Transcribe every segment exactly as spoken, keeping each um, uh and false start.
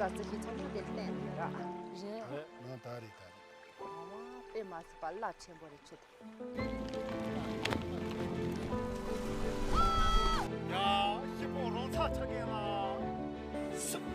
ཨ་ཙི་ཞིག་ཚང་མ་དེ་ལྟན་ར། རེད། རེད། ནང་ད་རེད་ད་རེད། ཨ་མ་དཔེ་མ་སྲིད་པ་རླབས་ཆེན་པོ་རེད་ཆུ་དེ། ཡ། ཤི་པོ་རོང་ཚ་ཆ་གེ་ལ། སུ།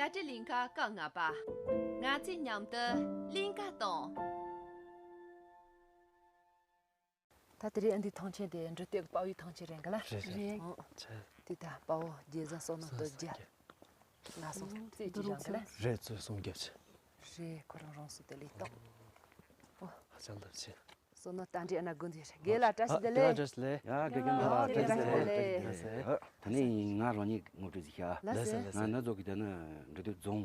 སྒ་ཏྲི་གླིང་ཁ་སྐབས་ལྔ་པ། ང་ཚོས་མཉམ་དུ་གླིང་ག་གཏོང་། ད་དེ་རིང་ཨ་འདི་ཐང་ཆེན་དེ་འབྲི་སྟེགས་དཔའ་བོའི་ཐང་ཆེན་རེད་འགའ་ལ། རེད་རེད། རེད། ཨང་། ཆེ། དེ་ད་དཔའ་བོ་རྗེ་བཙུན་བསོད་ནམས་སྟོབས་རྒྱལ། ང་སོང་སོང་རྩེ་གཅིག་བཞག་འགའ་ལ། རེད། ཚོས་སོང་རྒྱབ་ཆེ། རེད། ཁོ་རང་རང་སོང་དེ་ལས་ཏོག་ཨོ། ཧ་ཅང་ལབ་ཆེ། བསོད་ནམས་རྟ་མགྲིན་ཨ་ན་དགོན་དེ་རེད། དགེ་ལ་བཀྲ་ཤིས་བདེ་ལེགས། ཨ་བཀྲ་ཤིས་བདེ་ལེགས། ཡ་དགེ་རྒན་ལགས་བཀྲ་ཤིས་བདེ་ལེགས། ཨ་ད་ནི་ང་རང་ཉིད་ངོ་སྤྲོད་ཅིག་བྱ། ལགས་སོ། ང་ནི་ཛོ་གི་ད་ནི་འབྲི་སྟོད་རྫོང་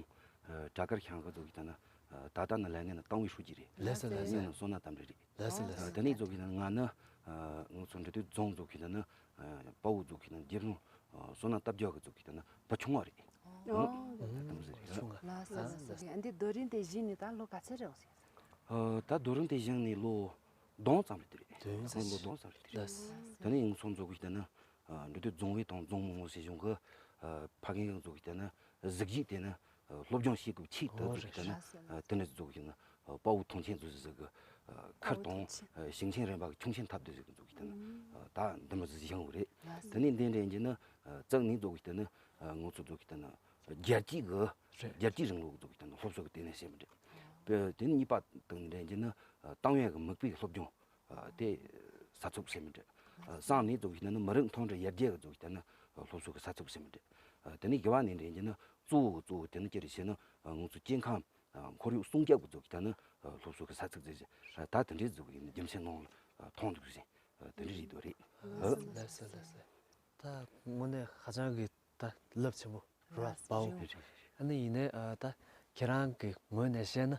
བྲག་དཀར་ཤང་གི་ཛོ་གི་ད་ནི། ད་ལྟ་ནི་ལས་ངན་ནི་ཏང་ཝེ་ཧྲུའུ་ཅི་རེད། ལགས་སོ་ལགས་སོ། ངའི་མིང་ནི་བསོད་ནམས་རྟ་མགྲིན་རེད། ལགས་སོ་ལགས་སོ། དེ་ནས་ཛོ་གི་ནི་ང་ནི་ང་ཚོ་འབྲི་སྟོད་རྫོང་ཛོ་གི་ནི་དཔའ་བོ་ཛོ་གི་ནི་རྗེ་བཙུན་བསོད་ནམས་སྟོབས་རྒྱལ་གི་ཛོ་གི་ནི་བུ་ཆུང་བ་རེད། ཨོ། ཨོ། ཆུང་བ། ལགས་སོ་ལགས་སོ། ཨ་འདི་རྡོ་རིང་དེ་བཞེངས་ནས་ད་ལོ་ག་ཚོད་རེད་འོང་ཟེར། ད་རྡོ་རིང་དེ་བཞེངས་ནས་ལོ་གདོང་ཙམ་རེད་དེ་རེད། དེ་ཡིན་ཟེར། ལོ་གདོང་ཙམ་རེད་དེ་རེད། ལགས་སོ། དེ་ནས་ང་ཚོ་ཛོ་གི་ནི་འབྲི་སྟོད་རྫོང་དཔོན་དང་རྫོང་མི་ངོ་སྲིད་གཞུང་གི་ཕ་རྒན་ཡང་ཛོ་གི་ནི་གཟི་བརྗིད་དེ་ནི། སློབ་སྦྱོང་བྱེད་དགོས་ཆེད་དུ་ཨོ་ཟེར་གྱི་ན། རེད། དེ་འདྲ་ཟེར་གྱི་ན། དཔའ་བོ་ཐང་ཆེན་ཟེར་ཟེར་གྱི། ཁུར་དང་ཞིང་ཆེན་རིམ་པ་གི་ཁྱུང་ཆེན་ཐབས་དེ་ཟེར་གྱི་ཟེར་གྱི་ན། ད་འདི་མོ་ཟེར་བཞེངས་ཡོད་རེད། དེ་ནས་འདི་འདྲ་ཡིན་གྱི་ན། བཙག་ནས་ཟེར་གྱི་ན། ང་ཚོ་ཟེར་གྱི་ན། རྒྱལ་སྤྱིའི་གི། རེད། རྒྱལ་སྤྱིའི་རིང་ལུགས་ཟེར་གྱི་ན་སློབ་གསོ་གི་ལྟེ་གནས་ཟེར་མི་འདྲ། དེ་ནས་གཉིས་པ་དང་འདི་འདྲ་ཡིན་གྱི་ན། ཏང་ཡོན་གྱི་མིག་དཔེའི་སློབ་སྦྱོང་། དེ་ས་ཚུགས་ཟེར་མི་འདྲ། གསུམ་ནས་ཟེར་གྱི་ན་མི་རིགས་མཐུན་སྒྲིལ་ཡར་རྒྱས་ཀྱི་ཟེར་གྱི་ན་སློབ་གསོ་གི་ས་ཚུགས་ཟེར་མི་འདྲ། དེ་ནས་བཞི་པ་ནས་འདྲ་ཡིན་གྱི་ན་གཙོ་བོ་གཙོ་བོ་དེ་ནི་ཅི་རེད་ཟེར་ན་ང་ཚོ་སྐྱེ་ཁམས་ཁོར་ཡུག་སྲུང་སྐྱོབ་ཀྱི་ཟེར་གྱི་ན་སློབ་གསོ་གི་ས་ཚུགས་ཟེར་ད་དེ་འདྲའི་ཟེར་གྱི་ན་རྒྱུ་མཚན་ནང་ལ་མཐོང་འདུག་ཟེར་དེ་འདྲ་རེད་འདུག་རེད། ལགས་སོ་ལགས་སོ། ད་དངོས་གནས་ཧ་ཅང་གི་ད་རླབས་ཆེན་པོ་རེད་བ། དཔའ་བོ། རེད་རེད་རེད། ཨ་ནི་ཡིན་ནའི་ཨ་ད་ཁྱེད་རང་གི་ངོས་ནས་བཤད་ན་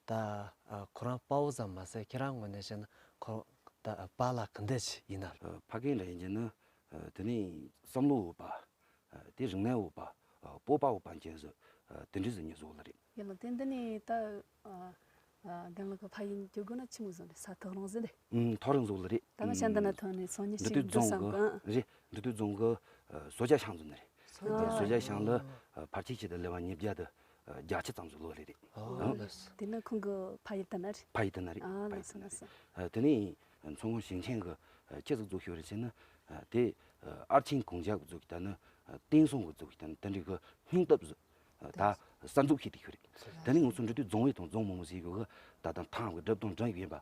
ད་ཨ་ཁོ་རང་དཔའ་བོ་ཙམ་མ་ཟད་ཁྱེད་རང་ངོས་ནས་བཤད་ན་ཁོ་ད་ཨ་པཱ་ལགས་ག་འདྲ་ཞིག་ཡིན་ན། ཨ་ཕ་རྒན་ལ་ཡིན་གྱི་ན་ཨ་དེ་ནས་བསམ་བློ་འོད་པ། ཨ་དེ་རིག་གནས་འོད་པ། ཨ་སྤོབས་པ་འོད་པ་ཅན་ཟེར་ཨ་དེ་འདྲ་ཟེར་ཉེ་བཟོ་ལ་རེད། ཡིན་ལ་དེ་འདི་ནས་ད་ཨ་ཨ་རྒན་ལགས་ཀྱི་ཕ་ཡུལ་འགྱུར་དགོས་ན་ཆི་མོ་བཟོ་ནས་ས་ཐག་རིང་ཟིག་རེད། ཨུམ་ཐག་རིང་ཟིག་ལ་རེད། ད་ང་ཤ་འདི་ན་ཐོན་ནས་སང་ཉིན་འབྲི་ཞིག་སྟོད་འགྲོ་རྫོང་བསམ་གི་གི་ཨ་རེད། འབྲི་སྟོད་རྫོང་གི་ཨ་ཟོ་རྒྱ་ཤང་ཟེར་ནི་རེད། ཨ་ཟོ་རྒྱ་ཤང་ལ་ཨ་ཕལ་ཆེར་ཆེད་དུ་ལེ་བ་ཉིས་བརྒྱ་དང་ཨ་བརྒྱད་ཅུ་ཙམ་ཟིག་ལོ་རེད་རེད། ཨ་ཨ་ལགས་སོ། དེ་ན་ཁོང་གི་ཕ་ཡུལ་དེ་ན་རེད། ཕ་ཡུལ་དེ་ན་རེད། ཨ་ཕ་ཡུལ་ལགས་སོ་དེ་ན་ལགས་སོ། རེད། ཨ་དེ་ནས་མཚོ་སྔོན་ཞིང་ཆེན་གི་ཨ་ཅི་ཟིག་བཟོ་ཤོག་རེད་ཟེར་ན་ཨ་དེ་ཨ་ཨར་ཆེན་གངས་རྒྱབ་གི་ཟེར་གི་ད་ནི་ཨ་བསྟན་སྲུང་གི་ཟེར་གི་ད་ནི་དེ་འདྲའི་གི་སྙིང་སྟོབས་ཟིག་ད་གསར་འཛུགས་བྱས་ཏེ་ཤོད་རེད། དེ་ནི་ང་ཚོ་འབྲི་སྟོད་རྫོང་དཔོན་དང་རྫོང་མི་ངོ་ཟེར་གི་ད་དང་ཐང་གི་སྒྲུབ་དང་འགྲན་ཡོད་པ་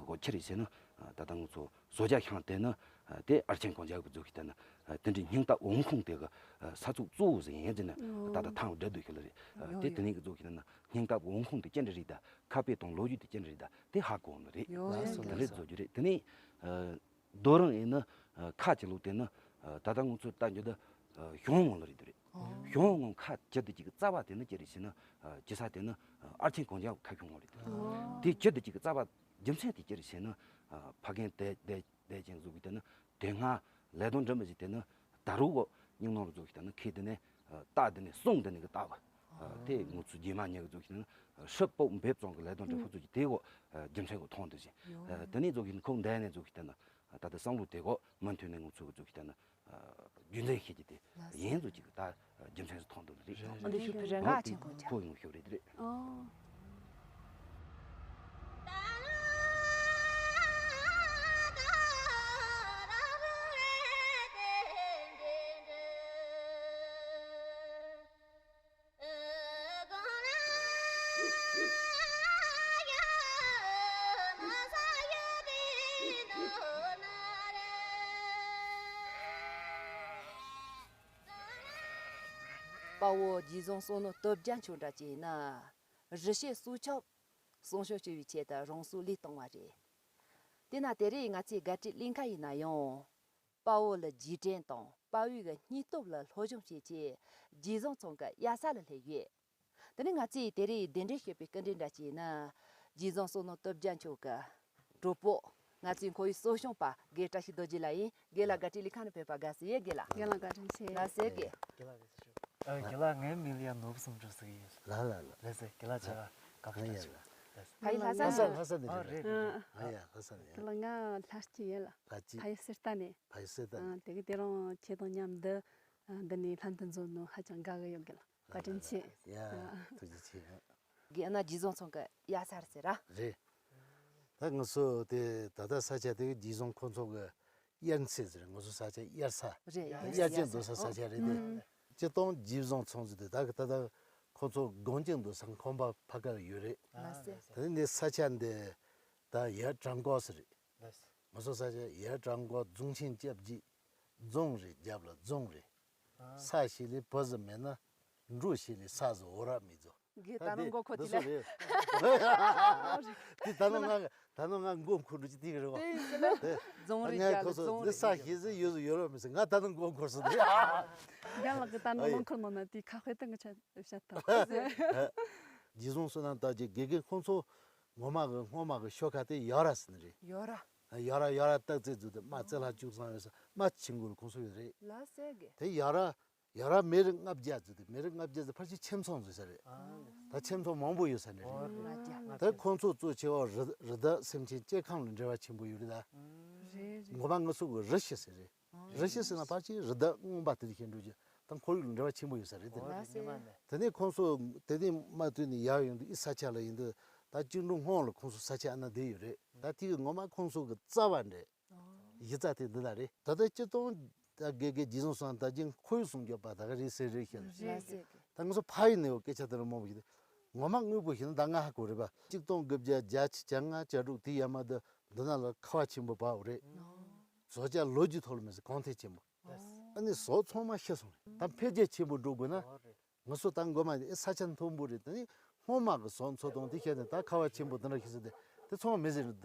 གོ་ཁྱེར་རེད་ཟེར་ན་ད་ལྟ་ང་ཚོ་ཟོ་རྒྱ་ཤང་དེ་ནི་དེ་ཨར་ཆེན་གངས་རྒྱབ་གི་ཟེར་གི་ད་ནི་དེ་འདྲའི་སྙིང་སྟོབས་འོང་ཁུངས་དེ་གི་ས་ཚུགས་གཙོ་བོ་ཟིག་ཡིན་ཟེར་ནས་ད་ལྟ་ཐང་གི་སྒྲུབ་དུ་ཤོད་ལ་རེད། དེ་དེ་ནི་གི་ཟེར་གི་ད་ནི་སྙིང་སྟོབས་འོང་ཁུངས་དེ་ཅི་འདྲ་རེད་ད་ཁ་དཔེ་དང་ལོ་རྒྱུས་དེ་ཅི་འདྲ་རེད་ད་དེ་ཧ་གོ་ནི་རེད། ཡོད་ཡོད་དེ་འདྲ་ཡོད་བཟོ་རྒྱུ་རེད། དེ་ནི། རྡོ་རིང་ཡིན་ན་ཁ་ཅིག་ལོ་དེ་ནི་ད་ལྟ་ང་ཚོས་ལྟ་རྒྱུ་དེ་གཞུང་ངོ་ལ་རེད་དེ་རེད། གཞུང་ངོ་ཁ་ཅི་དེ་ཅིག་གི་རྩ་བ་དེ་ནི་ཅི་རེད་ཟེར་ན་ཅི་ས་དེ་ནི་ཨར་ཆེན་གངས་རྒྱབ་ཁ་གཞུང་ངོ་རེད་དེ། དེ་ཅི་དེ་ཅིག་གི་རྩ་བ་རྒྱུ་མཚན་དེ་ཅི་རེད་ཟེར་ན་ཕ་རྒན་དེ་དེ་དེ་ཅན་ཟེར་གི་དེ་ནི་དེ་སྔ་ལས་དོན་འདྲ་མི་ཞིག་དེ་ནི་ད་རུང་གོ་སྙིང་ནང་ལ་ཟེར་གི་དེ་ནི་ཁེ་དེ་ནི་རྟ་དེ་ནི་གསུང་དེ་ནི་གི་རྟ་བ། དེ་ང་ཚོ་རྗེས་མ་ཉེ་གི་ཟེར་གི་དེ་ནི་ཧྲིལ་པོ་འབེབས་ཙང་གི་ལས་དོན་འདྲ་ཧུ་ཚོ་གི་དེ་གོ་རྒྱུ་མཚན་གོ་མཐོང་དེ་ཞིག་དེ་ནི་ཟེར་གི་ནི་ཁོང་འདས་ནས་ཟེར་གི་དེ་ནི། ད་ལྟ་བསམ་བློ་དེ་གོ་མུ་མཐུད་ནས་ང་ཚོ་གི་ཚོ་གི་ད་ནི་རྒྱུན་འཛིན་ཤེས་ཀྱི་དེ་ལགས་སོ། ཡིན་ཚོ་ཅིག་ད་རྒྱུ་མཚན་སུ་མཐོང་འདུག་རེད། ཨ་འདི་ཤུ་ཕི་རེ་འགའ་ཆེན་ཁོང་ཅག་ཁོ་ཡོང་ཤོག་རེད་རེད། ཨོ། དཔའ་བོ་རྗེ་བཙུན་བསོད་ནམས་སྟོབས་རྒྱལ་མཆོག་འདྲ་ཅིག་ཡིན་ན། རི་སྐྱེས་སྲོག་ཆགས་སྲུང་སྐྱོབ་བྱེད་པའི་ཆེད་དུ་རང་སྲོག་བློས་བཏང་བ་རེད། དེས་ན་དེ་རིང་ང་ཚོའི་སྒ་སྤྲེལ་གླིང་ཁ་ཡིན་ན་ཡང་། དཔའ་བོ་ལ་རྗེས་དྲན་དང་དཔའ་བོའི་སྙིང་སྟོབས་ལ་སློབ་སྦྱོང་བྱེད་ཆེད་རྗེ་བཙུན་ཚང་གི་གཡར་ས་ལ་སླེབས་ཡོད། དེ་ནས་ང་ཚོས་དེ་རིང་གདན་འདྲེན་ཞུས་པའི་སྐུ་མགྲོན་འདྲ་ཅིག་ཡིན་ན། རྗེ་བཙུན་བསོད་ནམས་སྟོབས་རྒྱལ་མཆོག་གི་གྲོགས་པོ། ང་ཚོའི་ཁོར་ཡུག་གཙོ་སྐྱོང་པ་རྒན་བཀྲ་ཤིས་རྡོ་རྗེ་ལགས་ཡིན། རྒན་ལགས་བཀའ་དྲིན་ལས་ཁ་ནས་ཕེབས་པ་དགའ་བསུ་ཡོད། རྒན་ལགས། རྒན་ལགས་བཀའ་དྲིན་ཆེ། ལགས་སོ་རྒན། རྒན་ལགས་བཀའ་དྲིན་ཆེ། ཨ། རྒན་ལགས་ངའི་མིང་ལ་ཡ་ནོར་བུ་བསམ་གྲུབ་ཟེར་གྱི་ཡིན། ལགས་ལགས་ལགས། ལགས་སོ་རྒན་ལགས་བྱ་བ་སྐབས་ཨ་ཡ་ལགས། ལགས་སོ། ཕ་ཡུལ་ལྷ་ས་ཨ་ལྷ་ས་ནས། ལྷ་ས་ནས་རེད། ཨ་རེད་རེད། ཨ་ཡ་ལྷ་ས་ནས། རྒན་ལགས་ང་ལྷ་སྐྱིད་ཡིན་ལགས། ལྷ་སྐྱིད། ཕ་ཡུལ་གསེར་རྟ་ནས། ཕ་ཡུལ་གསེར་རྟ་ནས། ཨ་དེ་གི་དེ་རིང་ཁྱེད་དང་མཉམ་དུ་ཨ་འདི་ནས་ལྷན་དུ་འཛོམས་ནོ་ཧ་ཅང་དགའ་གི་ཡོད། རྒན་ལགས་བཀའ་དྲིན་ཆེ། ཡ་ཨ་ཐུགས་རྗེ་ཆེ། རྒན་ན་རྗེ་བཟང་ཚང་གི་དབྱར་ས་རེད་ཟེར་ར། རེད། ད་ང་ཚོ་དེ་ད་ལྟ་ས་ཆ་དེ་རྗེ་བཟང་ཁོང་ཚོ་གི་དབྱར་མཚེས་ཟེར། ང་ཚོ་ས་ཆ་དབྱར་ས། རེད། དབྱར་ཁྱིམ་འདུག་ས་ས་ཆ་རེད་དེ། ཨོ། སྤྱིར་བཏང་རྗེ་བཟང་ཚང་ཟེར་དེ་ད་གི་ད་ལྟ་ཁོང་ཚོ་སྒང་ཁྱིམ་འདུག་ས་ཁང་པ་ཕ་གར་ཡོད་རེད། ལགས་སེ། དེ་ནས་ས་ཆ་འདི་ད་ཡར་བྲག་འགོ་ཟེར་རེད། ལགས་སེ། ང་ཚོ་ས་ཆ་ཡར་བྲག་འགོ་རྫོང་ཆེན་སྐྱབས་རྗེ། རྫོང་རེད། རྒྱབ་ལ་རྫོང་རེད། ས་ཞིག་ལས་བུ་ཟིག་མེད་ན། འབྲུ་ཞིག་ལས་ས་ཟིག་འོ་ར་མི་ཚོ། གི་ད་ནང་མགོ་འཁོར་དེ་ལས། དེ་ད་ནང་ང་ད་ནང་ང་མགོ་འཁོར་འགྲོ་ཅི་ཐིག་རེད་བ། རྫོང་རེད། ང་རྒྱ་ལ་ཁོ་ཚོ་རྫོང་འདི་རེད། ས་ཞིག་ཟིག་ཡོད་ཟིག་ཡོད་ར་མི་ཟིག་ང་ད་ནང་མགོ་འཁོར་སོང་དེ། རྒྱ་ལགས་ཀྱི་ད་ནང་ཨ་ཡེ། ནང་འཁོར་མ་ན་དེ་ཁ་ཧེ་ཏང་གི་ཆ་བཤད་ཐང་། རྗེ་བཟང་བསོད་ནམས་དར་རྒྱས་དགེ་རྒན་ཁོང་ཚོ་ངོ་མ་གི་སྔོན་མ་གི་ཤོ་ཁ་དེ་ཡོ་ར་ཟེར་ནི་རེད། ཡོ་ར། ཡོ་ར་ཡོ་ར་སྟག་རྩེ་རྫོང་དེ་རྨ་རྩེ་ལྷ་བཅུ་ཚང་ཡོད་ས་རྨ་ཆེན་མགོ་ལ་ཁོང་ཚོ་ཡོད་རེད། ལགས་སེ་གི། དེ་ཡོ་ར་ཡོ་ར་མི་རིགས་ལྔ་བརྒྱ་ཟེར་དེ་མི་རིགས་ལྔ་བརྒྱ་ཟེར་ཕལ་ཆེར་ཁྱིམ་ཚང་ཟེར་ས་རེད། ཨ་ལེ། ད་ཁྱིམ་ཚང་མང་པོ་ཡོད་ས་ནི་རེད། ལྔ་བརྒྱ། ད་ཁོང་ཚོ་གཙོ་ཆེ་བ་རི་རི་དྭགས་སེམས་ཅན་སྐྱེ་ཁམས་ལ་འབྲེལ་བ་ཆེན་པོ་ཡོད་རེད་ད། རེད་རེད། ངོ་མ་ང་ཚོ་གི་རི་ཤི་ཟེར་རེད། རི་ཤི་ཟེར་ན་ཕལ་ཆེར་རི་དྭགས་རྔོན་པ་དེ་འདྲ་ཞིག་འགྲོ་རྒྱུ་དང་ཁོར་ཡུག་ལ་འབྲེལ་བ་ཆེན་པོ་ཡོད་ས་རེད་དེ། ལགས་སེ། དེ་ནས་ཁོང་ཚོ་དེ་ནས་མ་ཐོན་ནས་ཡར་ཡོང་དུས་ཨི་ས་ཆ་ལ་ཡིན་དུས་ད་བཅིངས་འགྲོལ་སྔོན་ལ་ཁོང་ཚོ་ས་ཆ་ཨ་ན་བསྡད་ཡོད་རེད། ད་དེ་གི་ངོ་མ་ཁོང་ཚོ་གི་རྩ་བ་འདྲེ་གཞི་རྩ་དེ་འདི་ལ་རེད། ད་ལྟ་སྤྱིར་བཏང་ད་དགེ་རྒན་རྗེ་བཟང་བསོད་ནམས་དར་རྒྱས་ཁོར་ཡུག་སྲུང་སྐྱོབ་པ་ད་ག་རེད་ཟེར་རེད་ཤག་ལགས་སེ། ད་ང་ཚོ་ཕ་ཡུལ་ནས་ཡོད་སྐད་ཆ་དེ་རུ་མང་པོ་ཞིག་ངོ་མ་དངོས་པོ་ཞིག་ན་ད་ང་ཧ་གོ་རེད་པ། གཅིག་སྟོང་དགུ་བརྒྱ་བརྒྱད་ཅུ་གྱ་ལྔ་གྱ་དྲུག་དེ་ཡར་མར་དུ་འདི་ན་ལ་ཁ་བ་ཆེན་པོ་བབས་རེད། བཟོ་བྱ་ལོ་རྒྱུས་ཐོག་ལ་མི་ཟེར་གོང་འཕེལ་ཆེན་པོ། ཨ་ནི་བཟོ་ཚང་མ་ཤི་སོང་རེད། ད་འཕེལ་རྒྱས་ཆེན་པོ་འགྲོ་དགོས་ན། ང་ཚོ་ད་མགོ་མ་ནས་ས་ཆ་མཐོན་པོ་རེད། དེ་ནི་སྔོན་མ་གི་བཟོ་འཚོ་སྟངས་དེ་བཤད་ནས་ད་ཁ་བ་ཆེན་པོ་དེ་འདྲ་ཤི་ཟེར་ཏེ་དེ་ཚང་མ་མི་ཟེར་རེད།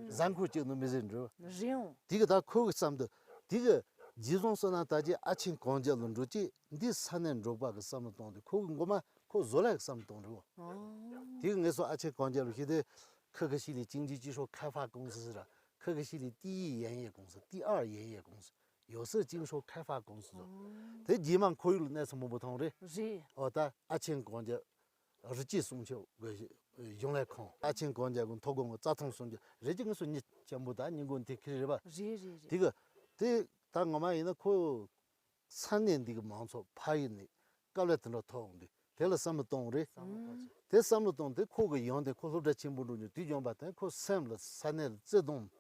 གཟའ་འཁོར་གཅིག་ནང་མི་ཟེར་འགྲོ། རེད་འོང་། དེ་གི་ད་ཁོ་གི་བསམ་དུ་དེ་གི་རྗེ་བཟང་བསོད་ནམས་དར་རྒྱས་ཨ་ཆེན་གངས་རྒྱབ་ལ་འགྲོ་ཅིག་འདི་ས་གནས་འབྲོག་པ་གི་བསམ་བློ་གཏོང་དུས་ཁོ་གི་མགོ་མ་ཁོ་བཟོ་ལས་གི་བསམ་བློ་གཏོང་རེད་འོང་། དེ་གི་ངེད་ཚོ་ཨ་ཆེན་གངས་རྒྱབ་ལ་ཤི་དེ་可可西里经济技术开发公司是吧？可可西里第一盐业公司、第二盐业公司、有色金属开发公司 ཟེར། དེ་རྗེས་མ་ཁོར་ཡུག་ལ་གནས་ཚུལ་མང་པོ་མཐོང་རེད། རེད། ཨོ་ད་ཨ་ཆེན་གངས་རྒྱབ་རི་སྐྱེས་སྲུང་སྐྱོབ་གི་གཞུང་ལས་ཁང་ཨ་ཆེན་གངས་རྒྱབ་གི་མཐོ་སྒང་གི་རྩྭ་ཐང་སྲུང་སྐྱོབ་རེད་ཀྱི་ངེད་ཚོ་མི་སྐྱ་པོ་ད་མི་མགོ་མཐོ་ཁེ་རེད་པ། རེད་རེད་རེད། དེ་གི་དེ་ད་ངོ་མ་ཡིན་ན་ཁོ་ས་གནས་འདི་གི་མང་ཚོགས་ཕ་ཡུལ་ནས་དཀའ་ལས་དེ་འདྲ་ཐོག་འོང་དུས་དེ་ལ་བསམ་བློ་གཏོང་རེད། བསམ་བློ་གཏོང་ཆེད། དེ་བསམ་བློ་གཏོང་དེ་ཁོ་གི་ཡོང་དེ་ཁོ་སློབ་གྲྭ་ཆེན་པོ་འགྲོ་མྱོང་དུས་ཡོང་པ་དང་ཁོ་སེམས་ལ་ས་གནས་ལ་བརྩེ་དུང་།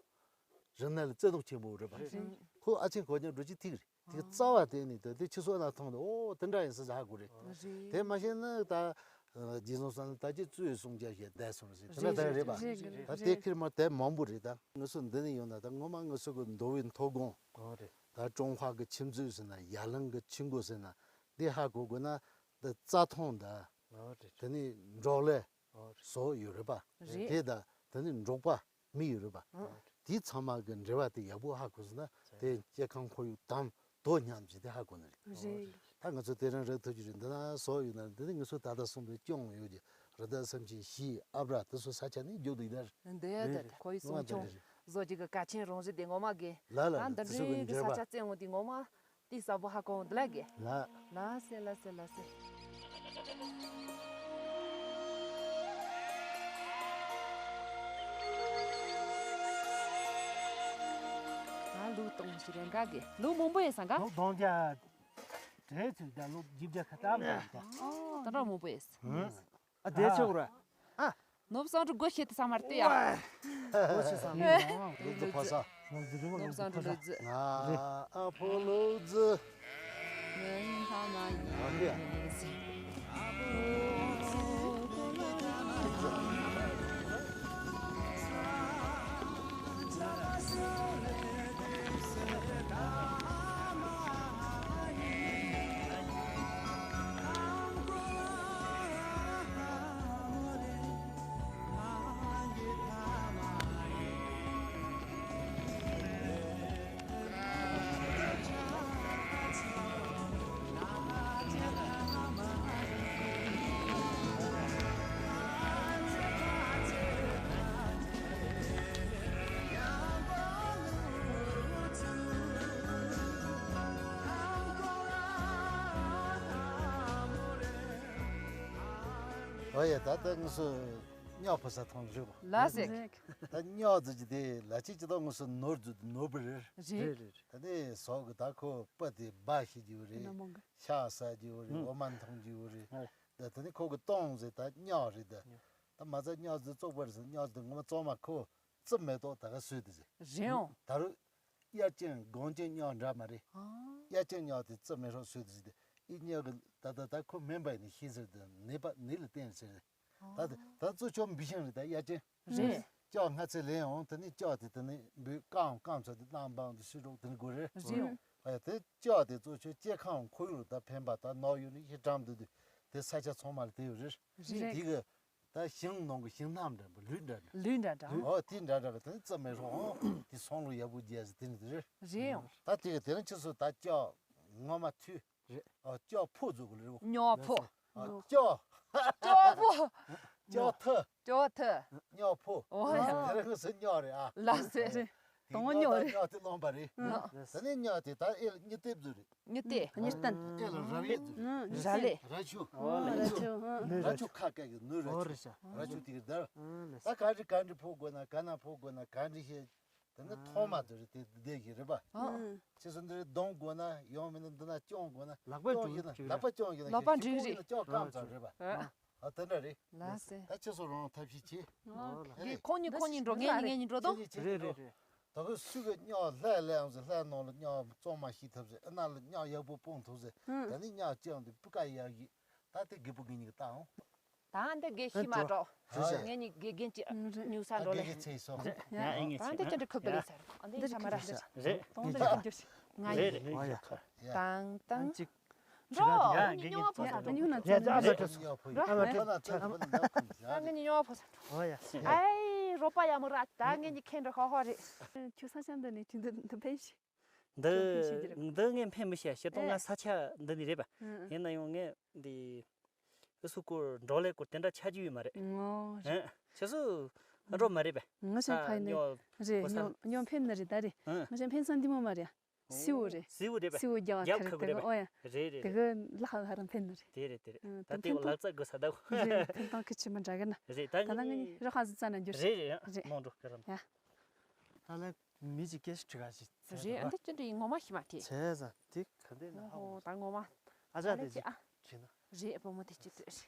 རིག་གནས་ལ་བརྩེ་དུང་ཆེན་པོ་རེད་པ། རེད། ཁོ་ཨ་ཆེན་གངས་རྒྱབ་འགྲོ་ཅི་ཐིག་རེད། དེ་གི་རྩ་བ་དེ་ནི་དེ་དེ་ཁྱི་སོ་ན་མཐོང་དུས་ཨོ་དེ་འདྲ་ཡིན་ས་ཧ་གོ་རེད། རེད། དེ་མ་ཤེས་ན་ད་རྗེ་བཟང་བསོད་ནམས་དར་རྒྱས་གཙོས་སྲུང་སྐྱོབ་བྱས་བསྡད་སོང་ཟེར་དེ་འདྲ་ད་རེད་པ། རེད་རེད། ད་དེ་ཁེར་མ་དེ་མང་པོ་རེད། ད་ང་ཚོ་འདི་ནས་ཡོང་ན་ད་ངོ་མ་ང་ཚོ་གི་མདོ་དབུས་མཐོ་སྒང་། ཨོ་རེད། ད་ཀྲུང་ཧྭ་གི་ཁྱིམ་མཚེས་ཟེར་ན་ཡ་གླིང་གི་ཆུ་མགོ་ཟེར་ན་འདི་ཧ་གོ་དགོས་ན་འདི་རྩྭ་ཐང་ད། ཨོ་རེད། དེ་ནི་འབྲོག་ལས་ཨོ་རེད། བཟོ་ཡོད་རེད་པ། རེད། དེ་ད་དེ་ནི་འབྲོག་པ་མི་ཡོད་རེད་པ། ཨོ་རེད། དེ་ཚང་མ་གི་འབྲེལ་བ་དེ་ཡག་པོ་ཧ་གོ་སོང་ན་དེ་སྐྱེ་ཁམས་ཁོར་ཡུག་དང་དོ་མཉམ་བྱས་དེ་ཧ་གོ་ནི་རེད། རེད། ད་ང་ཚོ་དེ་རིང་རེག་ཐུབ་ཀྱི་རེད། འདི་ན་བཟོ་ཡོད་ན་འདི་ནི་ང་ཚོ་ད་ལྟ་གསུང་དུ་སྐྱོང་ཡོད་ཀྱི་རི་དྭགས་སེམས་ཅན་བཞི་ཨ་བྲ་དེ་ཚོ་ས་ཆ་ནི་རྒྱུག་དུ་ཡིན་ན་རེད། འདི་ཡོད་དེ་ཁོར་ཡུག་སྲུང་སྐྱོང་བཟོ་རྒྱུ་གི་གལ་ཆེན་རང་བཞིན་དེ་ངོ་མ་དགེ། ལ་ལ་ལ་འདི་འདྲའི་གི་ས་ཆ་བཙན་འོང་དེ་ངོ་མ། དེ་གསལ་པོ་ཧ་གོ་འདི་ལ་གི། ལ། ལ་སེ་ལ་སེ་ལ་སེ། ང་ལུག་གཏོང་ཞིག་རེད་འགའ་གི། ལུག་མང་པོ་ཡོད་ས་འགའ། ལུག་གདོང་རྒྱ། དྲེལ་ཚུལ་ད་ལུག་བཞི་བརྒྱ་ཁ་ཏམ་དང་ད། ད་འདྲ་མང་པོ་ཡོད། ཧུམ། ཨ་དེ་ཆོག་ར། ཨ། ནོར་བུ་བསམ་འགྲུབ་སྒོ་ཕྱེ་དེ་ས་མར་ལྟོས་ཡ། སྒོ་ཕྱེ་ས་མར། ལུག་རྫི་ཕོ་ས། ནོར་བུ་བསམ་འགྲུབ་ལུག་རྫི། ང་ཨ་ཕོ་ལུག་རྫི། ང་ཨ་མ་ཡིན། ཨོ་ཡ། ད་ལྟ་ངུ་སུ་ཉོག་ཕོ་ས་ཐོང་རེད་པ། ལ་སེ། ད་ཉོག་ཟེར་གྱི་དེ་ལ་ཅིག་ཅི་ཏོ་ངུ་སུ་ནོར་རྫུ་ནོར་བུ་རེད། རེད། རེད་རེད། ད་ནི་ཟོག་གི་ད་ཁོ་པ་དེ་སྦ་ཤི་རྒྱུ་རེད། ཤ་ཟ་རྒྱུ་རེད། འོ་མ་འཐུང་རྒྱུ་རེད། ད་ད་ནི་ཁོ་གི་སྟོང་ཟེར་ད་ཉོག་རེད་ད། ད་མ་ཚད་ཉོག་ཟེར་བཙོག་པ་རེད་ཟེར། ཉོག་ཟེར་ངོ་མ་བཙོག་མ་ཁོ་རྩི་མེ་ཏོག་ད་ག་སོས་དེ་ཟེར། རེད་འོང་། ད་རུ། དབྱར་ཅན་དགུན་ཅན་ཉོག་འདྲ་མ་རེད། ཨ། དབྱར་ཅན་ཉོག་དེ་རྩི་མེ་ཧྲོག་སོས་དེ་ཟེར་ཏེ། ཨི་ཉོག་གི་ད་ད་ད་ཁོ་མིན་པ་ཡིན་ནི་ཤེས་ཟེར་དེ་ནི་པ་ནི་ལ་བརྟེན་ཟེར། ད་ད་ད་གཙོ་ཆོ་འབི་ཤིང་རེད་ད་དབྱར་ཅན། རེད། ལྕགས་སྔ་ཚེ་ལེན་འོང་དེ་ནི་ལྕགས་དེ་དེ་ནི་འབུ་རྐང་རྐང་ཚ་དེ་ནང་བང་དུ་ཤི་རོག་དེ་ནི་དགོས་རེད། རེད། ཨ་ཡ་དེ་ལྕགས་དེ་གཙོ་ཆོ་སྐྱེ་ཁམས་ཁོར་ཡུག་ལ་ད་ཕན་པ་ད་ནོག་ཡོད་ནི་ཤི་གྲམ་དུ་དེ་དེ་ས་ཆ་ཚང་མ་ལ་དེ་ཡོད་རེད། རེད། དེ་གི་ད་ཞིང་ནང་གི་ཞིང་རྣམས་འདྲ་པོ་ལུད་འདྲ་འདྲ། ལུད་འདྲ་འདྲ། ཨོ་དེ་འདྲ་འདྲ་གི་དེ་ནི་རྩི་མེ་ཧྲོག་འོང་དེ་སོང་ལུ་ཡག་པོ་རྒྱས་ཟེར་དེ་ནི་དེ་རེད། རེད་འོང་། ད་དེ་གི་དེ་རིང་ཁྱེད་ཚོ་ད་ལྕགས་ངོ་མ་ཐུ། རེད། ཨ་ལྕགས་ཕོ་ཟུག་གི་རེད། ཉོག་ཕོ། ཨ་ལྕགས། ལྕགས་ཕོ། ལྕགས་ཐུ། ལྕགས་ཐུ། ཉོག་ཕོ། ཨོ་ཡ། དེ་རིང་ངུ་སུ་ཉོག་རེད་ཨ། ལ་སེ་རེད། དེ་དང་ཉོག་ཉོག་རེད། ཉོག་དེ་སློང་པ་རེད། ལ། ད་ནི་ཉོག་དེ་ད་ཨེ་ལ་གཉིས་ལྟེབ་ཟུག་རེད། གཉིས་ལྟེབ། གཉིས་ལྟེབ། ཨེ་ལ་ར་བའི་ཟུག་རེད། ར་ལེ། ར་ཆུ། ཨོ་ར་ཆུ། ར་ཆུ་ཁ་སྐད་ཀྱི་ནུ་ར་ཆུ། ར་ཆུ་དེ་གི་དར། ད་ག་འདྲི་ག་འདྲི་ཕོ་དགོས་ན་ག་ན་ཕོ་དགོས་ན་ག་འདྲི་ཤེས། དེ་ནི་ཐོག་མ་དེ་རེད། དེ་འདི་གི་རེད་པ། ཨ། ཁྱེད་ཚོ་འདི་རེད་གདོང་དགོས་ན་ཡོང་མིན་ན་འདི་ན་སྐྱོང་དགོས་ན། ལག་པས་སྐྱོང་ཡིན་ན་ལག་པ་སྐྱོང་ཡིན་ན་ལག་པ་ཁྱེད་འགྲིག་ཁྱེད་རེད། ཁྱེད་སྐྱོང་སྐམ་ཙམ་རེད་པ། ཨ། ཨ་དེ་འདྲ་རེད། ལགས་སེ། ད་ཁྱེད་ཚོ་རང་ཐབས་ཤེས་བྱེད། ཨོ་ལགས། ཨེ་ཁོང་གཉིས་ཁོང་གཉིས་འགྲོ། ངས་གཉིས་ངས་གཉིས་འགྲོ་དོ། ཁྱེད་ཚོ་ཁྱེད་ཚོ་རེད་འགྲོ། རེད་རེད། ད་གི་སུ་གི་སྨྱོ་ལྷ་ལས་ཡང་ཟེར་ལྷ་ནང་ལ་སྨྱོ་བཙོང་མ་ཤེས་ཐབས་ཟེར། ཨ་ན་ལ་སྨྱོ་ཡག་པོ་སྤོང་ཐུབ་ཟེར། ཨ། ད་ནི་སྨྱོ་སྤྱང་དུ་སྤུ་ཀ་ཡག་གི། ད་དེ་རྒད་པོ་གི་གཉིས་ཀྱི་ལྟ་འོང་། ད་འདི་དགེ་ཤི་མ་འགྲོ། ཨ་ཅོ། ངེད་གཉིས་དགེ་རྒན་གྱི་ཉུག་ས་འགྲོ་ལེ། ད་དགེ་རྒན་ཚེ་སོང་། ཡ་ཨེ་ངེད་ད་ཚེ། འདི་ཅི་འདྲ་ཁུབ་ད་ལེ་ཟེར། འདི་ཤ་མ་ར་ཟེར། རེད། གཏོང་འདི་ལ་འགྱུར་ང་ཡིན། ཨ་ཡ། ཁ། ཡ། དང་དང་། ཅིག་དང་དང་། ཉོ་ཉོ་ཕོ་ས་འགྲོ། ཉོ་ན་ཡ་ད་ཨ་ཅོ། ཉོ་ཕོ་ས་འགྲོ། ཨ་མ་ཅོ། ད་ངེད་གཉིས་ཉོ་ཕོ་ས་འགྲོ། ཨོ་ཡ། ཨའི་རོ་པ་ཡ་མོ་ར། ད་ངེད་གཉིས་ཁེན་འགྲོ་ཧོ་ཧོ་རེད། ཁྱོད་ས་ཆ་འདི་ནས་ཁྱོད་འདི་འདི་ཕན་ཤི། འདི་འདི་ངས་ཕན་མི་ཤེས། ཤེས་ཏོང་ང་ས་ཆ་འདི་ནས་རེད་པ། ཡིན་ན་ཡང་ངས་འདི་ཨུ་སུ་སྐོར་འགྲོ་ལས་སྐོར་དེ་འདྲ་ཆ་རྒྱུས་ཡོད་མ་རེད། ངོ་རེད། ཁྱེད་སུ་འགྲོ་མ་རེད་པས། ངས་ཕ་ཡིན་ནས་རེད། ཉོ་ཉོ་ཕན་ནི་རེད་ད་རེད། ངས་ཕན་ས་འདི་མོ་མ་རེད། སིའུ་རེད། སིའུ་རེད་པས། སིའུ་རྒྱ་བ་ཁ་རེད་ད་གི། ཨོ་ཡ། རེད་རེད། དེ་གི་ལ་ཧ་ཧ་རང་ཕན་ནི་རེད། དེ་རེད་དེ་རེད། ད་དེ་ལག་རྩལ་དགོས་ས་ད་གོ། རེད། ཕན་ཐང་གི་ཆི་མི་འདྲ་གི་ན། རེད་ད་ད་ལ་ངས་རོ་ཧ་ཟི་ཙ་ན་འགྱུར། རེད་རེད། རེད། མོང་འགྲོ་གི་རམ། ཡ། ད་ལ། མི་གཅིག་སྐད་ཆ་དྲི་ག་ཞིག་ཚེ་རེད། ཨ་འདི་ཅི་འདྲ་ཡིན་ངོ་མ་ཤི་མ་དེ། བྱས་ཙང་དེ་ག་འདྲ་ན་ཧ་ཨོ་གོ་ད་ངོ་མ། ཨ་ཅག་དེ་ཨ་ཅིག་ཨ་དྲི་ན། རེད་བུ་མོ་དེ་ཅི་ཚོད་རེད།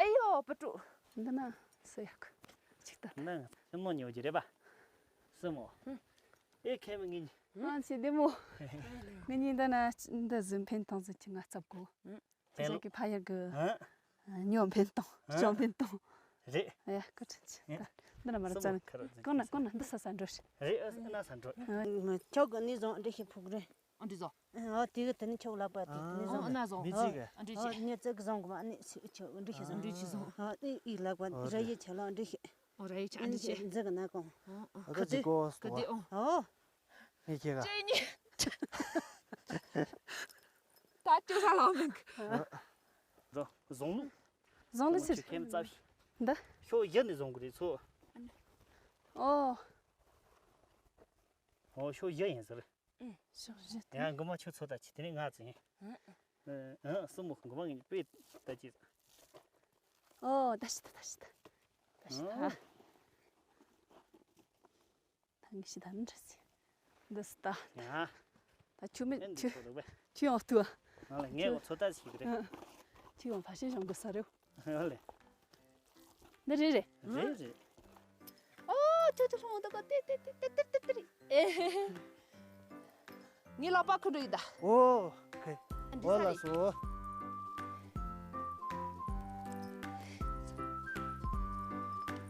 ཨེ་ཡོ་བུ་ཕྲུག་འདི་ན་སུ་ཡག་ཅིག་ལྟ། ན་སེམས་མོ་ཉོ་རྒྱུ་རེད་པ། སེམས་མོ། ཨེ་ཁེ་མི་ངིན། ང་ཚེ་བདེ་མོ། ངིན་ཉིན་ད་ན་འདི་ཟིན་ཕན་ཐང་ཟིན་གྱི་ང་ཚབ་གོ། ཕན་ལོ། ཁྱེད་ཀྱི་ཕ་ཡུལ་གི་ཉོ་ཕན་དང་སྐྱོང་ཕན་དང་། རེད། ཡ་སྐུ་ཕྲེང་ཆེ། ད་འདི་ན་མ་ར་ཙམ་གང་ན་གང་ན་འདི་ས་ས་འགྲོ་ཤི། རེད། ཨ་ན་ས་འགྲོ། ཁྱོད་གི་ནི་བཟང་འདྲི་ཤི་ཕུག་རེད། ཨ་འདི་བཟང་། ཨ་དེ་གི་དེ་ནི་ཁྱོད་ལག་པ་དེ་ནི་བཟང་། ཨ་ན་བཟང་། མི་ཚིག་གི། ཨ་འདྲི་ཤི། ཨ་ནི་ཙག་བཟང་གི་མ་ནི་ཁྱོད་འདྲི་ཤི་བཟང་། འདྲི་ཤི་བཟང་། ཨ་ནི་ཨི་ལག་པ་ར་ཡི་ཆ་ལ་འདྲི་ཤི། ཨོ་ར་ཡི་ཆ་འདྲི་ཤི། འཛི་གི་ན་གོང་། ཨ་ག་དེ་གོ་ག་དེ་ཨོ། ཨོ། ངས་ཁྱེད་ག་ཅེ་ཉི། ད་ཅོ་ས་ལ་མིན། རོ། བཟང་ལུགས། བཟང་ལུགས་ཟེར། ཁྱེད་རྩ་བཞི། འདི། ཤོག་བཞི་ནས་བཟུང་གི་རེད་ཚོ། ཨོ། ཨོ་ཤོག་བཞི་ཡིན་ཟེར། ཤོག་བཞི་དེ། ཡང་དགོང་མོ་ཁྱོད་ཚོ་ད་ཅི་དེ་ནས་ང་ཚོ་ཡིན། ཨ་ཨ་སྲུ་མོ་དགོང་མོ་ངས་དཔེ་ད་ཅི། ཨོ་ད་ཤི་ད་ད་ཤི་ད། ད་ཤི་ད། ད་ངས་ཤི་ད་འདྲ་ཟེར། འདི་སི་ད། ཡ། ད་ཆུ་མེད་ཨེ་འདི་ཆུ། ཆོ་འདུག་པས། ཆུ་ཡང་ལྟོས། ང་ལ་ངས་འོ་ཚོད་ལྟ་ཞིག་རེད། ཆུ་ཡང་ཕ་ཤེས་ཤོང་དགོས་ས་རེད། ཨ་ལེ། འདི་རེད་རེད། རེད་རེད། ཨོ་ཆུ་ཆུ་ལྷུང་འདུག་ག་ཏེ་ཏེ་ཏེ་ཏེ་ཏེ་ཏེ་རེད། ཨེ། ངའི་ལག་པ་ཁུ་འགྲོ་ཡི་ད། ཨོ་ཁེ། འདི་ཨོ་ས་ལ་རེད། སོ།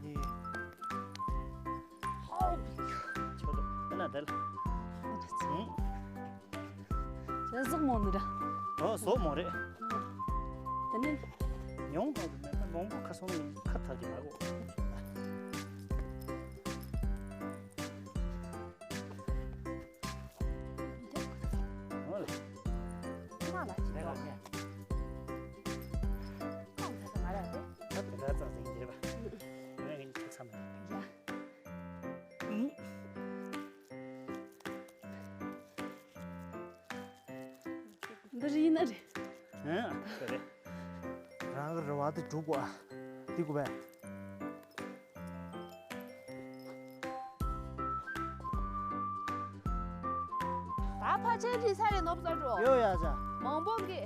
ནི། ཧོ། ཆོ་ད་ན་དལ། ཨང་། ཟོག་མོ་ནི་ར། ཨོ་ཟོག་མོ་རེད། དེ་ནི། ཉུང་ཧོ་མེད་ན་མང་པོ་ཁ་སོང་ནི་ཁ་ཐག་གི་མ་གོ། འདི་རི་ཡིན་ན་རེད། ཨང་། རེད། རང་ རེ་བ་དེ་འགྲུབ་དགོས། འདི་དགོས་པས། ད་ཕལ་ཆེར་འགྲིག་ས་རེད་ནོར་བུ་ཚ་འགྲོ། ཡོད་ཡ་ཅག་མང་པོ་གི།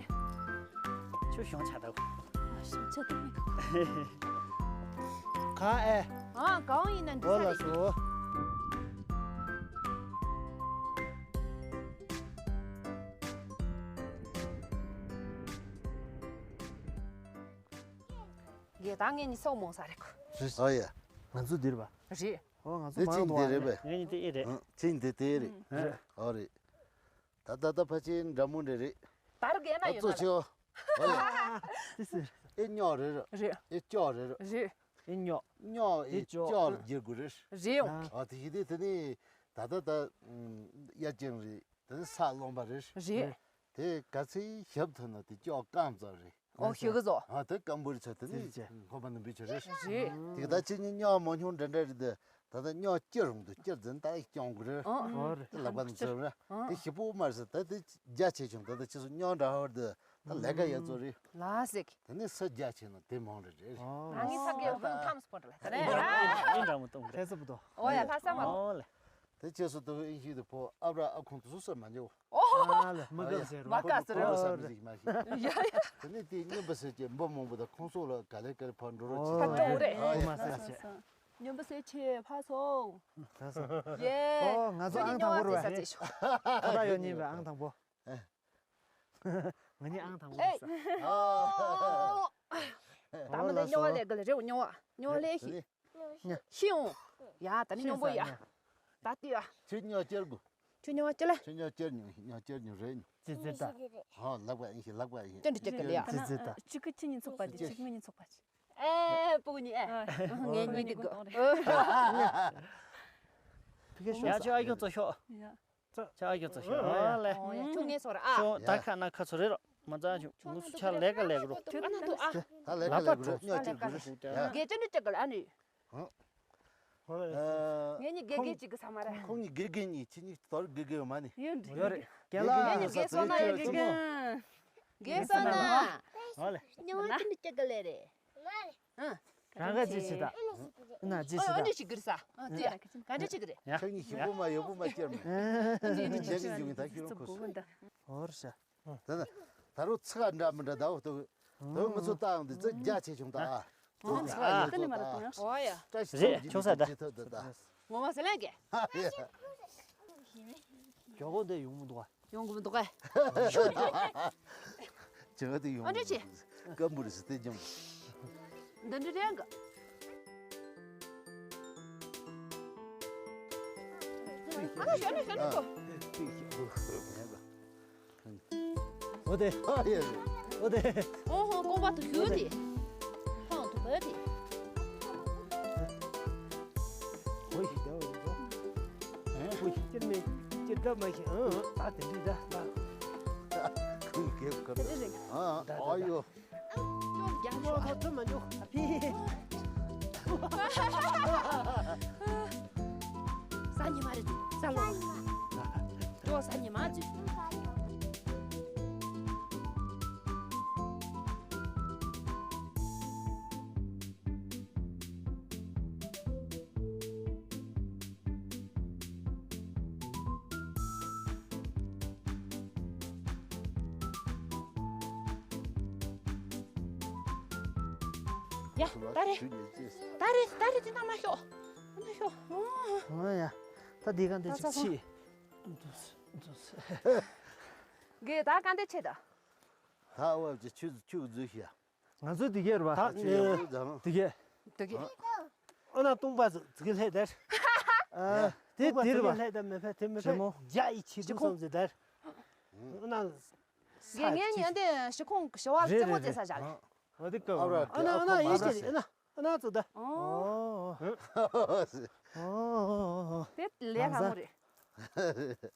ཁྱོད་ཞོང་ཆ་དགོས། ཞོང་ཆ་དགོས་མི་དགོས། གང་ཨེ། ཨ་གང་ཡིན་ན་འགྲིག་ས་རེད། འོ་ལགས་སོ། ངས་ད་ངས་ནི་སོག་མོང་ས་རེད་གོ། རེད། ཨ་ཡ། ང་ཚོ་འདིར་བ། རེད། ཨོ་ང་ཚོ་དེ་མང་ཅིག་དུ་འདི་བ་རེད་པས། ངས་ནི་དེ་ཨེ་རེད། ཨ་ཅིག་འདི་དེ་རེད། རེད། ཨོ་རེད། ད་ད་ད་ཕལ་ཆེར་འདྲ་མོ་འདྲ་རེད། དར་གས་ན་ཨ་ཡོད་ན་ཚོ་རེད། ཆེའོ། ཨོ་ཡ། དེ་སུ་རེད། ཨེ་སྨྱོ་རེད་རེད། རེད། ཨེ་སྐྱོ་རེད་རེད། རེད། ཨེ་སྨྱོ། སྨྱོ་ཨེ་ཨེ་སྐྱོ་སྐྱོ་ལ་བསྒྱུར་དགོས་རེད། རེད། ཨ་དེ་ཡིན་དུས་དེ་ནི་ད་ད་ད་ཨ་དབྱར་ཅན་རེད། དེ་ནི་ས་རློན་པ་རེད། རེད། དེ་ག་ཚོད་ཞབས་ཐུབ་ན་དེ་སྐྱོ་སྐམ་ཙམ་རེད། ཨོ་ཤི་གི་ཟོ། ཨ་དེ་སྐམ་པོ་རེད་ཚ་དེ་ནི་ཅི་ཅི། ཁོ་པ་ནི་འབུད་ཆོག་རེད། རེད། དེ་ག་ད་ཅི་ནི་སྨྱོ་མང་ཆུང་འདྲ་འདྲ་རེད་དེ། ད་ལྟ་སྨྱོ་སྐྱེ་རུང་དུ་སྐྱེ་འཛིན་ད་སྐྱོང་དགོས་རེད། ཨོ་རེད། དེ་ལག་པ་ནི་འཛིན་རེད། ཨོ་དེ་ཞིབ་པོ་མ་རེད་ད་དེ་རྒྱ་ཆེ་ཆུང་ད་ལྟ་ཁྱེད་ཚོ་སྨྱོ་འདྲ་བར་དུ་ད་ལས་ཀ་ཡག་ཚོ་རེད། ལ་སེག་དེ་ནི་ས་རྒྱ་ཆེ་ན་དེ་མང་རེད་རེད། ཨོ་ང་ངི་ས་གའི་ཧུང་ཐམས་སྤོ་འདྲ་ལ་ད་རེད། ཨེ་འདྲ་མོ་གཏོང་རེད། ཁྱེད་ཚོ་བུ་དོ། ཨོ་ཡ་ལྷ་ས་མ། ཨོ་ལེ། དེ་ཁྱེད་ཚོ་དུ་ཨིན་ཤི་དུ་ཕོ་ཨ་བྲ་ཨ་ཁོང་དུ་སུ་སུ་མ་འཇོག་ཨ་ལ་མི་དགའ་ཟེར་རོ། མ་དགའ་ཟེར་རོ། ཡ་ཡ། དེ་ནི་དེ་སྨྱོན་པ་ཟེར་གྱི་འབུ་མང་པོ་དང་ཁོང་ཚོ་ལ་ག་ལེ་ག་ལེ་ཕར་འགྲོ་རོགས་ཨོ་བྱེད། ཕར་འགྲོ་རེད། ཨ་ཡ། མ་ཟེར་ཆེ། སྨྱོན་པ་ཟེར་ཆེ་ཕར་སོང་། ད་སོང་། ཡེ། ཨོ་ང་ཚོ་ཨང་དང་པོ་རེད་པས། ཁ་ད་ཡོད་ཉིན་པའི་ཨང་དང་པོ། ཨེ། ང་གཉིས་ཨང་དང་པོ་རེད་ས། ཨོ། ད་མི་འདི་སྨྱོ་བ་ལས་ག་ལེ་རེད་སྨྱོ་བ་སྨྱོ་བ་ལས་ཤི། ཤི་འོང་། ཡ་ད་ནི་སྨྱོ་པོ་ཡ། ད་ལྟ་ཡ། ཁྱོད་སྨྱོ་སྐྱེར་དགོས། ཁྱོད་སྨྱོ་བ་སྐྱེ་ལ། ཁྱོད་སྨྱོ་སྐྱེར་ཉོ་སྨྱོ་སྐྱེར་ཉོ་རེད་ཉོ། ཙི་ཙི་ད། ཧོ་ལག་པ་ཡིན་ཞིག་ལག་པ་ཡིན། ཅི་འདྲ་སྐྱེ་གི་ལ་ཡ། ཙི་ཙི་ད། གཅིག་གི་ཁྱི་གཉིས་ཚོགས་པ་དེ་གཅིག་ངོས་གཉིས་ཚོགས་པ་ཅི། ཨེ་སྤུ་གུ་གཉིས་ཨེ། ངས་གཉིས་འདི་དགོས། ཕི་ཁེ་ཡ་ཤོག་ཅོ་ཨ་ཡོ་ཙོ་ཤོག་ཅོ་ཨ་ཡོ་ཙོ་ཤོག་ཨོ་ལེ། ཁྱོད་ངས་ཚོར་ཨ། ཅོ་ད་ཁ་ན་ཁ་ཚོ་རེ་རོ། མ་ཙང་ཆུ་ངུ་སུ་ཆ་ལས་ཀ་ལས་གི་རོ། ཨ་ན་ཐུ་ཨ། ད་ལས་ཀ་ལས་གི་རོ་སྨྱོ་ཅིག་གི་རོ། རྒྱལ་ཅོ་ནི་ཅག་གི་ཨ་ནི། ངེད་གཉིས་དགེ་རྒན་གཅིག་གི་ས་མ་རེད། ཁོང་གཉིས་དགེ་རྒན་གཉིས་ཁྱེད་གཉིས་དོར་དགེ་རྒན་ཡོད་མ་ནི། ཡོད་འདི། ཡོད་རེད། རྒན་ལགས། ངེད་གཉིས་དགེ་སོང་ན་ཡོད་དགེ་རྒན། དགེ་སོང་ན། ཨོ་ལེ། སྨྱོ་བ་ཅི་འདྲ་སྐྱེ་གི་ལེ་རེད། ཨ། རང་ག་ཅི་བྱེད་ད། ཨ་ན་ཅི་ཨ་ཨ་བྱེད་ད། ནི་ཞིག་གིར་ས། ཨ་ཅི་ཡ། ག་འདྲ་ཅིག་རེད། ཁྱེད་གཉིས་ཞིབ་པོ་མ་ཡོད་པོ་མ་སྐྱེར་མེད། ཨ་ནི་ཁྱེད་གཉིས་ཡོང་ད་ཤི་རོ་ཁོ་སོ། ཨོ་ར་ཤ། ད་ད་ད་རུང་ཚིག་འདྲ་མི་འདྲ་ད་འོ་ཏོ། ཏོ་ང་ཚོ་ཏང་འདི་ཚོ་རྒྱ་ཆེ་ཆུང་ད་ཨ། ཏོ་ཚིག་ཡོད་ཏོ་ད། ཨོ་ཡ། བཀྲ་ཤིས་རེད་ཆུང་ས་ད། ཅི་ཐོབ་ད་ད། ངོ་མ་ཟེར་ལན་གེ། ཇོ་གོ་འདི་ཡོང་མི་འདུག་ཨ། ཡོང་གི་མི་འདུག་ག་ཇོ་གོ་འདི་ཡོང་། ཨ་འདྲ་ཅི། སྐམ་པོ་རེད་ཟེར་ཏེ་ཇོ། འདི་འདྲ་རེད་ག་ཨ་ན་ཞོ་ནི་ཞོ་ནི་ཀོ། འོ་དེ། ཨ་ཡེ། འོ་དེ། ཨོ་ཧོ་ཀོང་པ་དུ་ཞུ་དེ། ཁོང་དུ་བོད་དེ། ཁོ་ཡི་དེ་འོ་ཡི་དོ། ཁོ་ཡི་ཅིར་མེ་ཅིར་འདྲ་མ་ཤེས་ཨང་ཨ་དེ་འདྲི་འདྲ་ལ། ཁོ་ཡི་གེབ་ཀར། དེ་འདྲི་རེད། ཨ་ཨ་ཡོ། ཀྱོག་རྒྱག་ཤོག་ཨ། ཐུ་མ་ཉོ། ཨ་ཕི། ས་ཉི་མ་རེད་ས་ལོ། ཀྱོག་ས་ཉི་མ་ཟིག་ཡ། ད་རེད། ད་རེད་ད་རེད་དེ་ན་མ་ཤོག་མ་ཤོག་ཨོ་ཡ། ད་འདི་ག་འདི་ད་ཚ་ཅིག་ཕྱིས། གེ་ད་ག་འདི་ཆེ་ད། ད་འོ་ཅི་ཆུ་ཆུ་འཛུལ་ཤི་ཡ། ང་ཚོ་འདི་གས་རེད་པ། ད་ཆུ་ཡག་པོ་འཛམ། འདི་གས། འདི་གས། ཨ་ན་སྟོང་པ་ཟིག་ལྷས་དར། ཨ་དེ་དེ་རེད་པ། ལྷས་དར་མེད་ཕེ་དེ་མེད་ཕེ་རྒྱ་ཡི་ཆེ་དུ་སོང་ཟིག་དར། ཨ་ན། གེ་ངས་ཉན་དེ་ཤི་ཁོང་ཞི་བ་རྩེ་མོ་རྩེ་ས་བཞག་ལེ། འོ་དེ་ཀ་ཨ་ན་ཨ་ན་ཡིན་ཞེ་རེད་ཨ་ན་ཨ་ན་ཙོ་ད། ཨོ། ཨོ། དེ་ལས་སླ་མོ་རེད།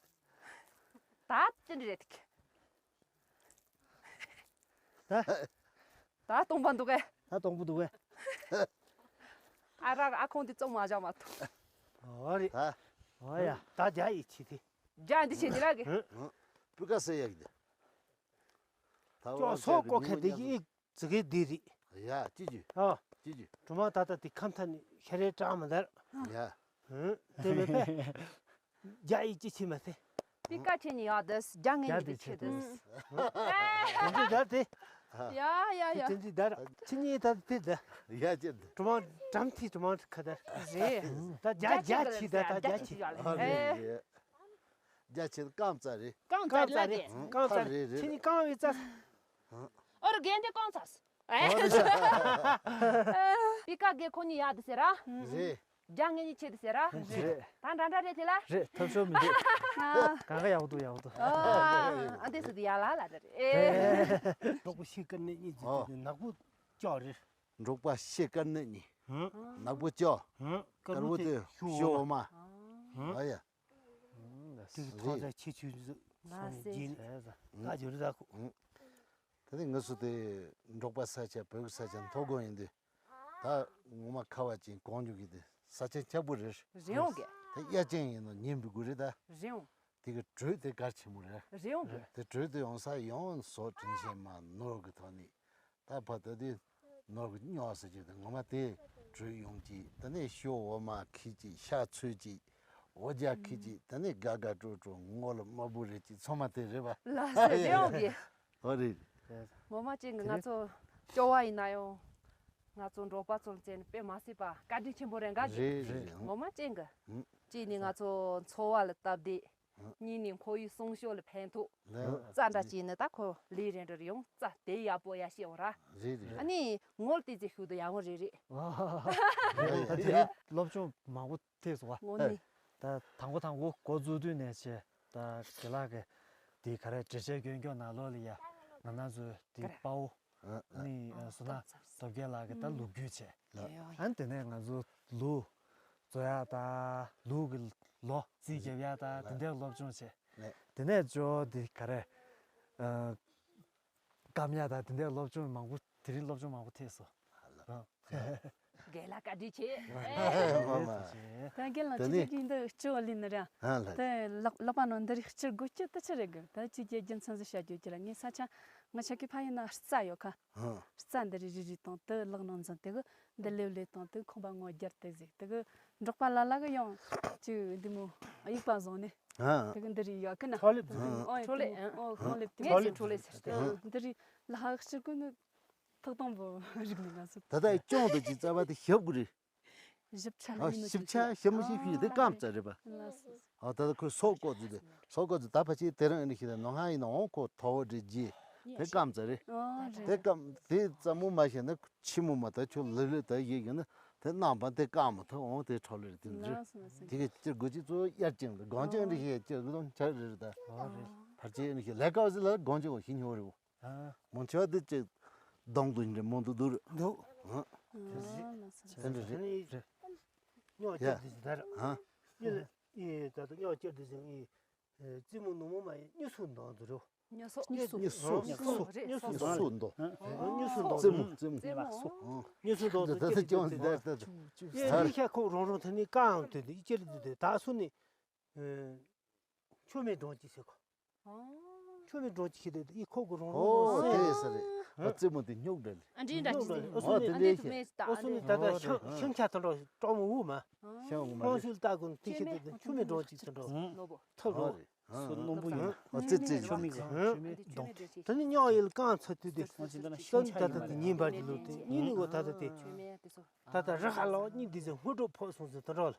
ད་ཅི་འདྲ་རེད་དེ། ད། ད་སྟོང་པ་འདུག་གས། ད་སྟོང་པོ་འདུག་གས། ཨ་ར་ཨ་ཁོང་དེ་བཙོང་མ་བཞག་མ་ཐུབ། ཨོ་རེད། ཨོ་ཡ། ད་རྒྱ་ཡི་ཆི་དེ། རྒྱ་འདི་ཆི་དེ་ལ་གི། སྤུས་ཀ་སེ་ཡག་གི་དེ། ད་ཅོ་སོ་ཀོ་ཁ་དེ་གི་ཙི་གེ་འདི་རེད། ཡ་ཅི་ཅི་ཨ། ཅི་ཅི། གྲོ་མ་ད་ལྟ་དེ་ཁམས་ཐ་ནི་ཤ་རེ་བཀྲག་མ་དར། ཡ། ཧུང་། དེ་མེད་པས། རྒྱ་ཡིག་ཅི་ཆེ་མ་ཟེ། པི་ཀ་ཆེ་ནི་ཡག་དུས་རྒྱ་ངན་ནི་དེ་ཆེ་དུས། དེ་འདི་དར་དེ། ཡ་ཡ་ཡ། དེ་འདི་དར། ཁྱི་གཉིས་དར་དེ་དར། ཡ་ཅི་དར། གྲོ་མ་གྲམ་ཐི་གྲོ་མ་ཁ་དར། རེད། ད་རྒྱ་རྒྱ་ཆེ་དར་ད་རྒྱ་ཆེ། ཨ་རེད་རེད། རྒྱ་ཆེ་རྐང་རྩ་རེད། རྐང་རྩ་རེད། རྐང་རྩ་རེད། ཁྱི་གཉིས་རྐང་བའི་རྩ། ཨོ་ར་རྒན་དེ་རྐང་ཚ། ཨོ་རེད། པི་ཀ་གེ་ཁོ་གཉིས་ཡག་དུ་ཟེར་ར། རེད། རྒྱ་ངན་གཉིས་ཆེ་དུ་ཟེར་ར། རེད། ད་འདྲ་འདྲ་རེད་དེ་ལ། རེད་ཐབས་ཤོར་མི་འདུག་གང་ག་ཡག་འདུག་ཡག་འདུག་ཨ་དེ་སུ་དེ་ཡག་ལ་ལ་རེད། འབྲོག་པ་ཤེས་དཀར་ནད་གཉིས་ཀྱི་ཨོ། དེ་ནག་པོ་ལྕགས་རེད། འབྲོག་པ་ཤེས་དཀར་ནད་གཉིས། ཧུང་། ནག་པོ་ལྕགས། ཧུང་། དཀར་པོ་དེ་ཤོ་འོ་མ། ཧུང་། ཨ་ཡ། དེ་གི་ཐོག་ཚད་ཆེ་ཆུང་སོང་ནས་རྗེས་ནས་ད་འབྱོར་ད་ཁུག་ད་ནི་ངུ་སུ་དེ་འབྲོག་པ་ས་ཆ་བོད་ཀྱི་ས་ཆ་མཐོ་སྒང་ཡིན་དུས་ད་ངོ་མ་ཁ་བ་ཅན་གོང་འཇུག་གི་དེ་ས་ཆ་འཁྱག་པོ་རེད། རེད་འོང་གི། དེ་གཡའ་ཅན་ཡིན་ནོ་ཉན་པའི་དགོས་རེད་ད། རེད་འོང་། དེ་གི་དྲོད་དེ་གལ་ཆེན་པོ་རེད། རེད་འོང་གི། དེ་དྲོད་དེ་ཡོང་ས་ཡོང་ཟོག་དྲིན་ཆེན་མ་ནོར་གི་ཐོག་ནས། ད་ཕ་ད་དེ་ནོར་གི་རྙོག་ཟེར་གྱི་དེ་ངོ་མ་དེ་དྲོད་ཡོང་གྱི་ད་ནས་ཤོ་འོ་མ་ཁི་གྱི་ཤ་ཚོད་ཀྱི་འོ་ཇ་ཁི་གྱི་ད་ནས་དགའ་དགའ་སྤྲོ་སྤྲོ་སྔོ་ལ་དམར་པོ་རེད་ཀྱི་ཚང་མ་དེ་རེད་པ། ལ་ཟེར་རེད་འོང་གི། ཨོ་རེད། ངོ་མ་ཅན་གི་ང་ཚོ་སྐྱོ་བ་ཡིན་ན་ཡང་ང་ཚོ་འབྲོག་པ་ཚོ་བཙལ་ནས་དཔེ་མ་སྲིད་པ་བཀའ་དྲིན་ཆེན་པོ་རེད་འགའ་ཅིག་རེད་རེད། ངོ་མ་ཅན་གི། ཅིག་ནི་ང་ཚོ་འཚོ་བ་ལ་སྟབས་བདེ། གཉིས་ནི་ཁོར་ཡུག་སྲུང་སྐྱོབ་ལ་ཕན་ཐོགས། ལགས། རྩ་འདྲ་བྱས་ནས་ད་ཁོ་ལས་རེ་འདྲ་ཡོང་རྩ་དེ་ཡག་པོ་ཡ་ཤེས་འོ་ར། རེད་རེད། ཨ་ནི་ངོ་དེ་ཚེ་ཤུགས་དུ་ཡག་པོ་རེད་རེད། ད་དེ་རིང་སློབ་སྦྱོང་མང་པོ་ཐེབས་སོང་བ། ངོ་ནི། ད་དང་པོ་དང་པོ་འགོ་བཙུགས་དུས་ནས་བྱས་ད་དགེ་ལགས་ཀྱི་དེ་ག་རེ་འགྲེལ་བཤད་སྐྱོན་སྐྱོན་ནང་ལོགས་ལ་ཡ་ང་རང་ཚོའི་དེ་དཔའ་བོ། ནི་བསོད་ནམས་སྟོབས་རྒྱལ་ལགས་ཀྱིས་ད་ལོ་རྒྱུས་བྱས། ཨ་ནི་དེ་ནས་ང་ཚོ་ལུག་བཙོ་ཡག་དང་ལུག་གི་ལོ་རྩིས་རྒྱབ་ཡག་དང་དེ་འདྲའི་སློབ་སྦྱོང་བྱས། དེ་ནས་ཅོ་དེ་ག་རེ། སྐམ་ཡག་དང་དེ་འདྲའི་སློབ་སྦྱོང་མང་པོ་དེ་རིང་སློབ་སྦྱོང་མང་པོ་ཐེབས་སོང་། རྒན་ལགས་བཀའ་དྲིན་ཆེ། ཨེ། ད་རྒན་ལགས་ད་ཁྱེད་ནི་ཀྱིས་འདི་སྤྱི་བོ་ལེན་ནི་རེད། ཨ་ལ། ད་ལག་ལག་པ་ནང་འདི་རིགས་སྤྱིར་དགོས་རྒྱུ་དེ་ཆི་རེད་གི། ད་ཅི་རྒྱལ་རྒྱུ་མཚན་ཟིག་བཤད་རྒྱུ་ཅི་ར། ངའི་ས་ཆ་ང་ཆ་གི་ཕ་ཡིན་ན་རྩྭ་ཡོད་ཁ། ཨ། རྩྭ་འདི་རིགས་རིགས་རིགས་དང་དེ་ལག་ནང་འཛིན་དེ་གི་འདི་ལེབ་ལེབ་དང་དེ་ཁང་པ་ངོ་རྒྱར་དེ་ཟིག་དེ་གི་འབྲོག་པ་ལ་ལ་གི་ཡང་ཅི་འདི་མོ་དབྱུག་པ་བཟུང་ནས། ཨ། དེ་གི་འདི་རིགས་ཡོད་ཁི་ན། ཁྲོ་ལེབ་ཟེར། ཨ། ཁྲོ་ལེབ། ཨ། ཁྲོ་ལེབ་དེ་ངས་ཁྲོ་ལེབ་ཟེར་ཏེ། ཨ། འདི་རིགས་ལ་ཧ་ཤི་གི་ནི། ཐོག་དང་པོ་རིག་ནས་ང་ཚོ། ད་ལྟ་ཅོང་དུ་ཅིག་རྩ་བ་དེ་ཞབས་ཀྱི་རེད། ཞིབ་ཆ་ཨ། ལ་ཡིན་ནོ་ཞིབ་ཆ་ཞིབ་མོ་ཞིག་ཕུལ་དེ་སྐམ་ཙམ་རེད་པ། ལགས་སོ། ཨ། ད་ལྟ་ཁོས་སོག་ཀོ་ཙི་དེ་སོག་ཀོ་ཙི་ད་ཕ་ཆེ་དེ་རང་ཨེ་ནི་ཤི་ད་ནོ་ཧ་ཡིན་ན་འོང་ཁོ་ཐོ་བོ་འདྲི་རྗེས་དེ་སྐམ་ཙམ་རེད། ཨོ་རེད། དེ་སྐམ་དེ་ཙམ་མོ་མ་ཤེས་ན་ཆི་མོ་མ་ད་ཁྱོད་ལི་ལི་ད་ཡིག་ཡིན་ན་དེ་རྣམ་པ་དེ་སྐམ་མ་ཐུབ་འོང་དེ་ཁྲོ་ལི་རེད་དེ་འདྲ། ལགས་སོ་ལགས་སོ། དེ་གི་ཅི་དགོས་ཅི་ཚོ་དབྱར་ཅན་དགོང་ཅན་འདྲི་ཤེས་ཅི་དགོས་དང་ཆ་རེ་རེད་ད། ཨོ་རེད། ཕར་ཆེ་ཨེ་ནི་ཤི་ལས་ཀ་བ་ཟི་ལ་དགོང་ཅན་འོ་ཤི་ཉོ་རེ་འོ། ཨ། མོ་ཆོ་དེ་ཅིག་གདོང་དུ་འདྲེ་མོ་དུ་དུ་རུ། འདུག་ཨ། ཨ། དེ་འདྲ་རེད། རེད། རྙོག་རེད། སྐྱེར་དེ་ཅི་ད་ར། ཨ། ཡིན་ལ་ཡིན་ད་དུ་རྙོག་སྐྱེར་དེ་ཅི་ཡིན། རྩེ་མོ་ནུ་མོ་མ་ཡིན་སྨྱུ་གུ་འདོང་དུ་རུ། སྨྱུ་གུ། སྨྱུ་གུ། སྨྱུ་གུ། རེད། སྨྱུ་གུ་འདོང་། སྨྱུ་གུ་འདོང་། རྩེ་མོ་རྩེ་མོ། སྨྱུ་གུ་འདོང་དུ་ད་ད་ཅི་ཡོང་དེ་ད་ད། ཡེ་ཤ་ཁོ་རང་རང་ཐ་ནི་ཀའང་དུ་དེ་ཅི་རེད་དུ་དེ་ད་སུ་ནི། མཆོད་མེ་སྒྲོན་གྱིས་ཟེར་གོ། མཆོད་མེ་སྒྲོན་གྱིས་ཟེར་དུས་ཁོ་གི་རང་རང་ཨོ་སེ། དེ་ས་རེད། ཨ། རྩེ་མོ་དེ་སྨྱུག་འདྲ་ལེ། ཨ་འདྲི་འདྲ་ཨོ་ཅི་ཟེར། ཨོ་སུ་ཨ་ནི་དེ་འདྲ་ཨ་ནི་ཐུག་མེད་ད་ཨོ་སུ་ནི་ད་ལྟ་ཤང་ཤང་ཁྱ་ཐོན་འགྲོ་སྤྲོ་མོ་འུ་མ། ཤང་འུ་མ་ཁོང་ཤུལ་ལྟ་དགོས་ཐིག་ཤི་དེ་དེ་མཆོད་མེ་སྒྲོན་གྱིས་ཟེར་འགྲོ། ཐུབ་རོ། སུ་རྣོན་པོ་ཡིན། ཨོ་ཙི་ཙི་མཆོད་མེ་གི་མཆོད་མེ་སྒྲོན། དེ་ནི་སྨྱུག་ཡིན་རྐང་ཚ་དུས་དེ་སྟོན་ད་ལྟ་དེ་ཉིན་པར་གྱི་ལོ་དེ་ཉིན་ནི་འོ་ད་ལྟ་དེ་ད་ལྟ་རི་ཧ་ལོ་གཉིས་དེ་ཚོ་སྔོན་འགྲོ་ཕོག་སོང་ཟེར་དུ་འགྲོ་ལ།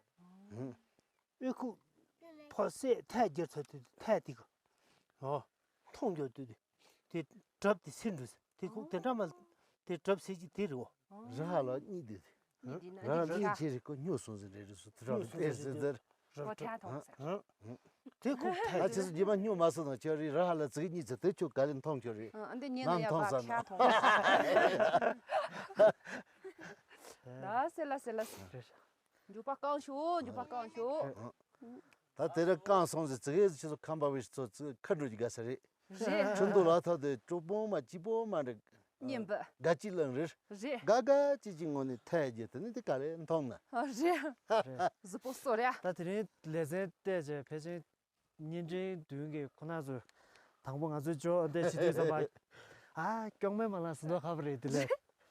ཨོ་ཁུ། ཕོ་སེ་ཐལ་རྒྱལ་ཚོ་དེ་ཐལ་དེ་གི། ཨོ། མཐོང་རྒྱུ་དུས་དེ། དེ་གྲབ་དེ་སེ་འགྲོ་ཟེར། དེ་ཁུག་དེ་འདྲ་མ། དེ་གྲབ་སེ་གི་དེ་རེད་འོ། ར་ཧ་ལ་གཉིས་དེ། ར་ཧ་ལ་གཉིས་ཆེ་རེད་ཁོ་སྨྱུ་གུ་སོང་ཟེར་རེད་རེད་སུ་དེ་ར་དེ་ཟེར་ཟེར། ཁོ་ཐལ་མཐོང་ཟེར། དེ་ཁུག་ཐལ། ཨ་ཅེ་སུ་རྗེས་མ་སྨྱུ་མ་སོང་ན་ཁྱོད་རེད་ར་ཧ་ལ་ཙིག་གཉིས་ཚེ་དེ་ཁྱོད་ག་ལེ་མཐོང་ཁྱོད་རེད། ཨ་འདི་ཉིན་ན་ཡ་པ་ཐལ་མཐོང་ཟེར། ལ་སེ་ལ་སེ་ལ་སེ། འཇུ་པ་བཀང་ཤོག་འཇུ་པ་བཀང་ཤོག་ད་དེ་ར་བཀང་སོང་ཟེར་ཙི་གེ་ཟིག་ཁམས་པ་བའི་ཚོ་ཙི་ཁ་འགྲོ་གི་དགའ་ས་རེད། རེད། ཁྲུན་ཏུ་ལ་ཐོག་དེ་གྲོགས་པོ་མ་སྐྱིད་པོ་མ་རེད། གཉིས་པ། དགའ་སྐྱིད་ལང་རེད། རེད། དགའ་དགའ་སྐྱིད་སྐྱིད་ངོ་ནས་ཐལ་རྒྱུ་དེ་ནི་དེ་ག་ལེ་མཐོང་ན། རེད། གཟི་པོ་སོ་རེད། ད་དེ་རིང་ལེ་ཚན་བལྟས་རྗེས་ཕལ་ཆེར། བརྙན་འཕྲིན་མདུན་གྱི་ཁོ་ན་ཚོས་དང་པོ་ང་ཚོའི་ཇོ་འདས་ཕྱི་དུས་ཙམ་པ། ཨ་སྐྱོག་མེ་མ་ལ་ཟིན་ཐོ་ཁ་བ་རེད་དེ་ལས།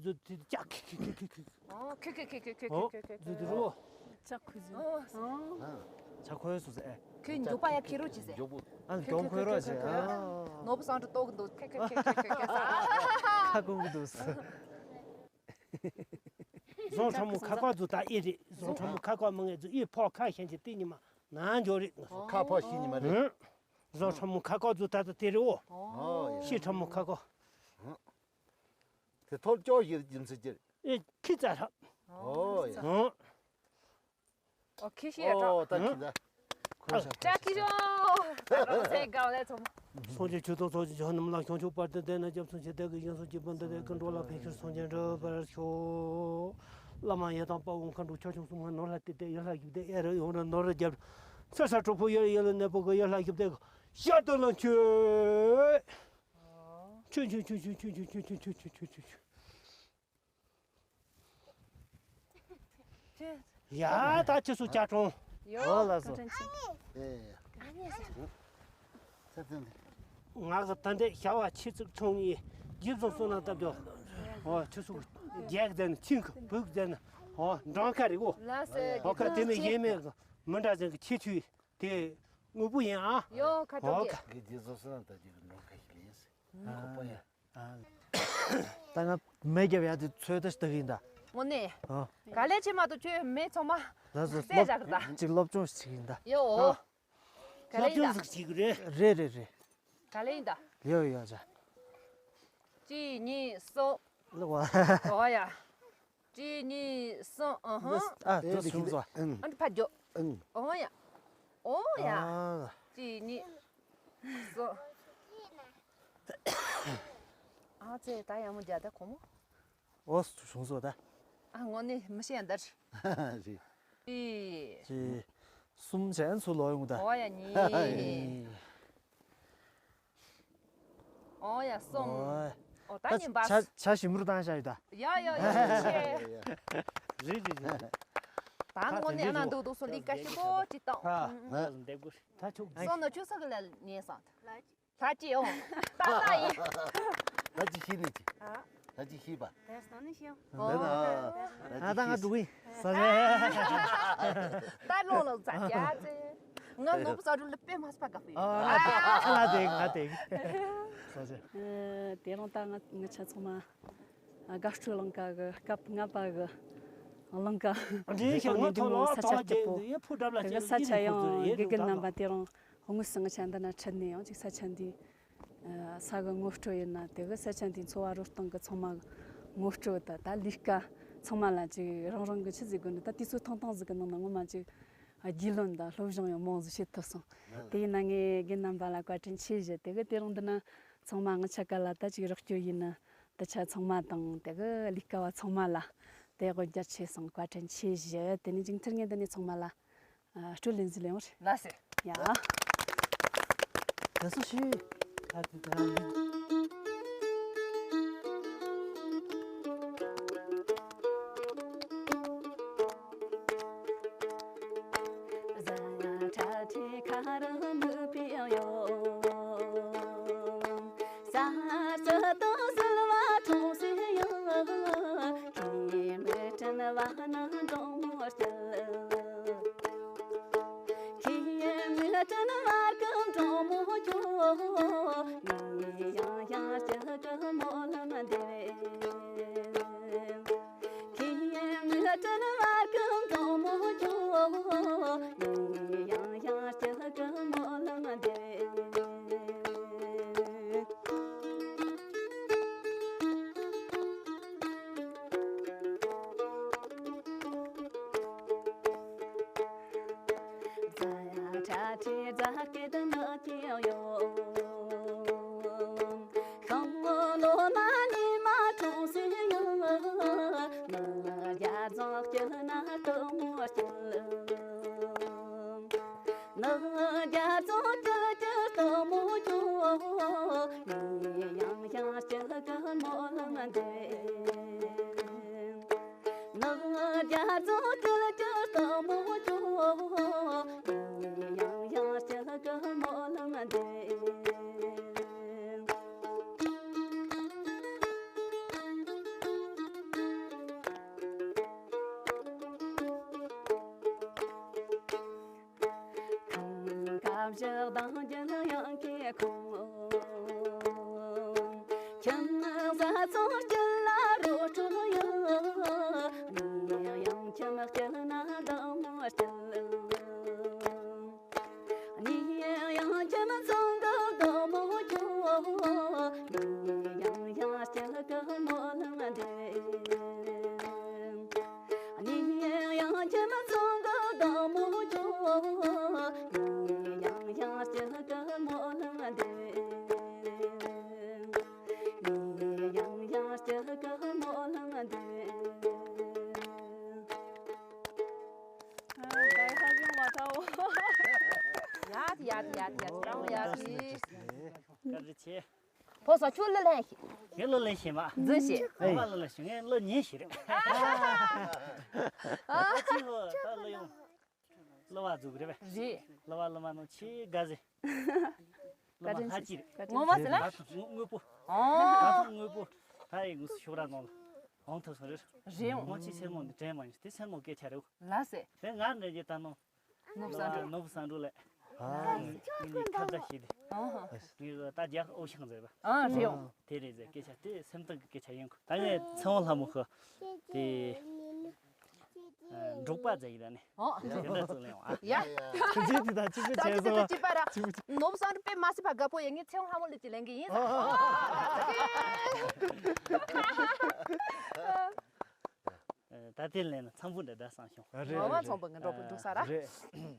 ཅིག་ཛུ་དེ་ཅག་ཁི་ཁི་ཁི་ཁི་ཁི། ཨོ་ཁི་ཁི་ཁི་ཁི་ཁི་ཁི་ཁི་ཁི་ཁི། ཛུ་དེ་རུ། ཅག་ཁུ་ཛུ། ཨོ། ཅག་ཁོའི་སུ་ཟེ། ཁོའི་མགྱོགས་པ་ཡ་ཁི་རུ་ཅི་ཟེ། མགྱོགས་པོ། ཨ་མགྱོགས་ཁོའི་རོ་ཅི། ཨ། ནོར་བུ་སང་དུ་ཏོག་འདུག་ཁི་ཁི་ཁི་ཁི་ཁི་ཁི། ཁ་ཀུ་ཀུ་འདུག་ཟེ། རྫོང་ཁྲ་མོ་ཁ་ཀ་ཛུ་ད་ཨེ་རེད། རྫོང་ཁྲ་མོ་ཁ་ཀ་མ་ངེ་ཛུ་ཨེ་ཕོ་ཁ་ཤན་ཅི་ཏི་ཉི་མ་ན་འཇོ་རེད། ཁ་ཕོ་ཤི་ཉི་མ་རེད། རྫོང་ཁྲ་མོ་ཁ་ཀ་ཛུ་ད་ད་དེ་རེད་འོ། ཨོ་ཡ། ཤི་ཁྲ་མོ་ཁ་ཀ། དེ་ཐོལ་ཅོ་ཞིག་རྒྱུ་མཚན་ཅི། ཨེ་ཁི་ཙ་ཧྲ། ཨོ་ཡ། ཨོ། ཨོ་ཁི་ཤི་ཡ་ཨོ་ད་ཁི་ཙ། ཁོ་ཤ་ཅ་ཁི་ཤོ། ད་རོ་ཟེ་གའོ་ལེ་ཚོ། སངས་རྒྱས་ཆོས་དང་ཚོགས་ཀྱི་མཆོག་རྣམས་ལ། བྱང་ཆུབ་བར་དུ་བདེ་ནས་སྐྱབས་སུ་མཆི། བདེ་གི་ཡོན་སོང་གྱི་ཕན་བདེ་ལས། ཀུན་འགྲོ་ལ་ཕན་ཕྱིར་སངས་རྒྱས་འགྲུབ་པར་ཤོག་བླ་མ་ཡི་དམ་དཔའ་བོ་མཁའ་འགྲོ་ཆོས་སྐྱོང་སྲུང་མ་ནོར་ལྷ་གཏེར་སྟོན་ཡུལ་ལྷ་ཞབས་བརྟན་ཨེ་རུ་ཡོངས་རུ་ནོར་རུ་རྒྱལ། ཚེ་ས་གྲོགས་པོ་ཡུལ་ཡུལ་ལ་གནས་པོ་གི་ཡུལ་ལྷ་ཞབས་བརྟན་གི་ཤར་དུ་ལ་མཆོད། ཆུ་ཆུ་ཆུ། ཡ་ད་ཁྱེད་ཚོ་ཅག་གྲོང་། ཡོ། ཨོ་ལགས་སོ། ཀ་ཁྲན་ཆེ། ཨེ། ཀ་ནས་ཟེར། ཚེ་བརྟན་དེ། ང་གི་ད་འདྲས་ཞྭ་བ་ཆེ་ཚིག་ཆུང་ངེ་རྒྱབ་སོང་སོང་ན་སྟབས་ཀྱོ། ཨོ་ཆུ་ཚུགས་རྒྱག་ཟེར་ན་ཆིང་གི་བུག་ཟེར་ན། ཨོ་འབྲང་ཁ་རེད་གོ། ལགས་སོ། ཨོ་ཁ་དེ་མི་གཞན་མེད་གི་མི་འདྲ་ཟེར་གི་ཆེ་ཆུ་དེ་དངོས་པོ་ཡིན་ཨ། ཡོ་ཁ་ཨོ་ཁ། ཁ། གི་རྗེས་སོང་སོང་ན་ད་ཅིག་འབྲང་ཁ་ཞིག་ལ་ཡིན་སི། ཁོ་པ་ཡ། ད་ང་མེ་རྒྱབ་ཡ་དེ་ཚོད་ལྟ་ཞིག་ད་གི་ཡིན་ད། དངོས་གནས། ཨོ། ག་ལེ་ཆེ་མ་གཏོགས་ཁྱོད་མེ་ཚང་མ་ལགས་སོ། བསད་བཞག་གི་ད། ཅིག་སློབ་སྦྱོང་ཞིག་ཡིན་ད། ཡོ། ཨོ། ག་ལེ་ཡིན་ད། སློབ་སྦྱོང་ཞིག་བྱེད་གི་རེད། རེད་རེད་རེད། ག་ལེ་ཡིན་ད། ཡོ་ཡོ་ཅ། གཅིག་གཉིས་གསུམ། ལགས་བ། ཨོ་ཡ། གཅིག་གཉིས་གསུམ། ཨ་ཧ། ཨ་དེ་བྱུང་སོང་། ཨང་། ཨ་ནི་ཕར་རྒྱོབ། ཨང་། ཨོ་ཡ། ཨོ་ཡ། ཨ། གཅིག་གཉིས་གསུམ། ཨ་ཙེ་ད་ཡག་མོ་རྒྱག་ད་ཁོ་མོ། ཨོ་བྱུང་སོང་ད། ཨ་དངོས་གནས་མི་ཤེས་ཡ་འདར། རེད། གཅིག་གཅིག་གསུམ་བྱས་ཚུར་ལོག་ཡོང་ད། ཨོ་ཡ་གཉིས། གཉིས། ཨོ་ཡ་གསུམ། ཨོ། ཨོ་ད་ད་ཉིན་པ། ཆ་ཆ་ཞིམ་རུ་བཏང་བཞག་ཡོད་ད། ཡ་ཡ་ཡ་ཡ། རེད་རེད་རེད། ད་དངོས་གནས་ཨ་ན་འདུག་འདུག་སོ་ལི་ཀ་ཞིག་པོ་ཅི་བཏང་། ཨ། ད་ཆུག་སོ་ནོ་ཆུ་ས་གི་ལ་ཉེ་སང་། ལ་ཅི་ཡོང་། ད་ལ་ཡིན། ད་ཅི་ཤི་ནི་ཅི། ཨ། ད་ཅི་ཤི་པ། དེ་སང་ནི་ཤི་ཡོང་། ཨོ། ད་ད་ང་འགྲོ་གི་ཡིན། ས་ས། ད་ལོ་ལོ་ཙ་ཅ་ཙེ། ང་ནོ་བུ་ས་རུ་ལ་པེ་མ་སྤ་ག་ཕི། ཨ་ང་དེ་ང་དེ། ས་ས། ཨ་དེ་རིང་ད་ང་ང་ཆ་ཚང་མ་དགའ་སྤྲོའི་གླིང་ག་གི་སྐབས་ལྔ་པ་གི་གླིང་ག་འདི་ཤ་ང་ཐོ་ལོ་ཐོ་ཅེ་ཡེ་ཕུ་དྲབ་ལ་ཅེ་ས་ཆ་ཡང་དགེ་རྒན་རྣམ་པ་དེ་རིང་དངོས་སུ་ང་ཆ་འདི་ན་ཁྲིད་ནས་ཡང་ཅིག་ས་ཆ་འདི། ས་གི་ངོ་སྤྲོད་ཡིན་ན་དེ་གི་ས་ཆ་འདིའི་འཚོ་བ་རོལ་སྟངས་གི་ཚང་མ་ངོ་སྤྲོད་ད་ད་ལས་ཀ་ཚང་མ་ལ་ཅིག་རང་རང་གི་ཆི་ཟིག་དགོས་ནི་ད་དུས་ཚོད་ཐུང་ཐུང་ཟིག་གི་ནང་ན་ངོ་མ་ཅིག་རྒྱུས་ལོན་དང་སློབ་སྦྱོང་ཡང་མང་ཟིག་བྱེད་ཐུབ་སོང་། དེ་ཡིན་ན་ངས་རྒན་རྣམ་པ་ལ་བཀའ་དྲིན་ཆེ་ཞུ། དེ་གི་དེ་རིང་འདི་ན་ཚང་མ་ང་ཆ་ག་ལ་ད་ཅིག་རོགས་སྐྱོར་ཡིན་ན་ད་ཆ་ཚང་མ་དང་དེ་གི་ལས་ཀ་བ་ཚང་མ་ལ་དེ་དགོས་རྒྱ་ཆེ་སོང་བཀའ་དྲིན་ཆེ་ཞུ། དེ་ནས་ཅིག་མཐུན་ངེས་འདི་ནས་ཚང་མ་ལ། སྤྲོ་ལེན་ཟི་ལེ་ཡོང་རེད། ལ་སེ། ཡ། ད་སུ་ཤི། ད་དེ་དེ་རང་ཡིན། ཡག་ཡག་ཡག་ཡག་རང་ཡག་གི། བཀའ་དྲིན་ཆེ། ཕོ་སོ་ཁྱོད་ལོ་ལན་ཞིག་ངས་ལོ་ལན་ཞིག་མ། འཛིན་ཞིག་ཨེ། ང་ལོ་ལན་ཞིག་ངས་ལོ་ཉིས་ཞིག་རེད། ཨ་ཅི་ཧོ་ད་ལོ་ཡོང་། ལོ་བ་འཛུགས་རེད་པས། རེད། ལོ་བ་ལོ་མ་ནོ་ཆེ་དགའ་ཟེ། སློབ་མ་ལྷ་སྐྱིད་རེད། ངོ་མ་ཟེར་ན། ད་ཐུག་དངོས་པོ། ཨོ། ད་ཐུག་དངོས་པོ། ད་ཡི་ངུ་ཤོག་ར་ནང་ལ་འོང་ཐུབ་སོང་རེད། རེད་འོང་། ངོ་ཅི་སེར་མོ་འདི་དྲན་མ་ཡིན་དེ་སེར་མོ་སྐད་ཆ་རེད། ལ་སེ། དེ་ང་འདྲ་རྒྱུ་ད་ནོ། ནོར་བུ་བསམ་འགྲུབ། ནོར་བུ་བསམ་འགྲུབ་ལས། ཨ། ངས་ཁ་བརྡ་བྱས་ཏེ། ཨ་ཧ། ངས་ད་རྒྱ་ཨོ་ཤང་ཟེར་བ། ཨ་རེད་འོང་། དེ་རེད་ཟེར་སྐད་ཆ་དེ་སེམས་གཏིང་གི་སྐད་ཆ་ཡིན་གོ་ད་ངས་ཚེ་དབང་ལྷ་མོ་ཤོག་དེ། འབྲོག་པ་ཟེར་ཡི་ད་ནི། ཨོ། དེ་འདྲ་ཚོ་ལེན་བ། ཡ། ཁྱེད་ཀྱིས་དེ་དང་གཅིག་པ་བྱས་སོང་། གཅིག་པ་ར། ནོར་བུ་བསམ་འགྲུབ་དཔེ་མ་སྲིད་པ་དགའ་པོ་ཡིན། ངས་ཚེ་དབང་ལྷ་མོ་ལུས་ཀྱི་ལེན་གི་ཡིན། ཨོ། ད་དེ་ལེན་ན་འཚམས་པོ་འདྲ་འདྲ་བསམ་བྱུང་། རེད། ངོ་མ་རེད། འཚམས་པོ་ངའི་འགྲོ་འགྲོ་ས་ར། རེད།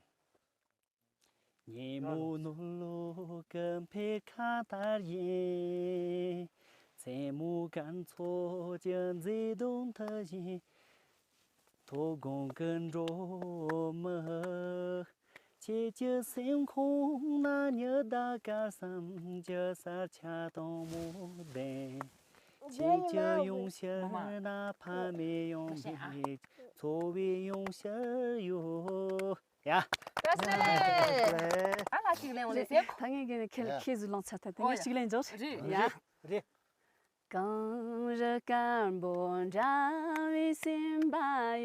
ཉིན་མོ་ནོར་ལུག་གི་འཕེལ་ཁ་ལྟར་ཡིན། མཚན་མོ་སྐར་ཚོགས་ཀྱི་མཛེས་སྡུག་མཐུ་བཞིན། མཐོ་སྒང་གི་འབྲོག་མི། ཁྱེད་ཀྱི་སེམས་ཁོང་ན་ཉི་ཟླ་སྐར་གསུམ་གྱི་གསར་ཆ་དྭངས་མོ་ལྡན། ཁྱེད་ཀྱི་ཡོང་ཕྱིར་ན་ཕ་མེས་ཡོང་མེད། འཚོ་བའི་ཡོང་ཕྱིར་ཡོད། ཡ། བཀྲ་ཤིས་བདེ་ལེགས། ཨ་ལ་ཞིག་ལེན་འོང་ལེ་ཟེར། ད་ངས་ཀྱི་ཁྱེད་ཁྱེད་ཟུར་ལོང་ཚར་ཐལ། དེ་ངས་ཞིག་ལེན་འཇོག་རེད། ཡ། རེད། གངས་རི་དཀར་པོ་འདྲ་བའི་སེམས་པ་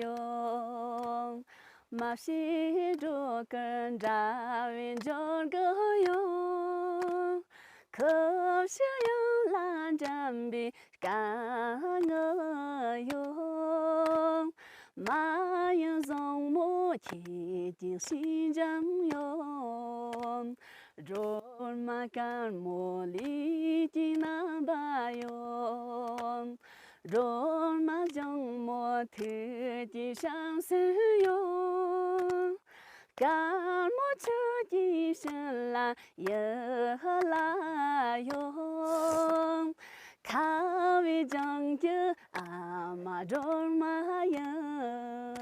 ཡོང་། མ་ཤེས་སྒྲོ་སྐུར་འདྲ་བའི་འབྱོར་གི་ཡོང་། ཁུ་བྱུག་གཡང་ལ་འགྲམ་པའི་དཀར་ངོ་ཡོང་། མ་ཡུམ་བཟང་མོ་ཁྱེད་ཀྱི་ཤིང་འཇམ་ཡོང་། སྒྲོལ་མ་དཀར་མོ་ལུས་ཀྱི་རྣམ་པ་ཡོང་། སྒྲོལ་མ་ལྗང་མོ་ཐུགས་ཀྱི་བྱམས་སེམས་ཡོང་། དཀར་མོ་ཆུ་སྐྱེས་ཤིང་ལ་ཡུ་ལ་ཡོང་། ཁ་བའི་ལྗང་གུ་ཨ་མ་སྒྲོལ་མ་ཡིན།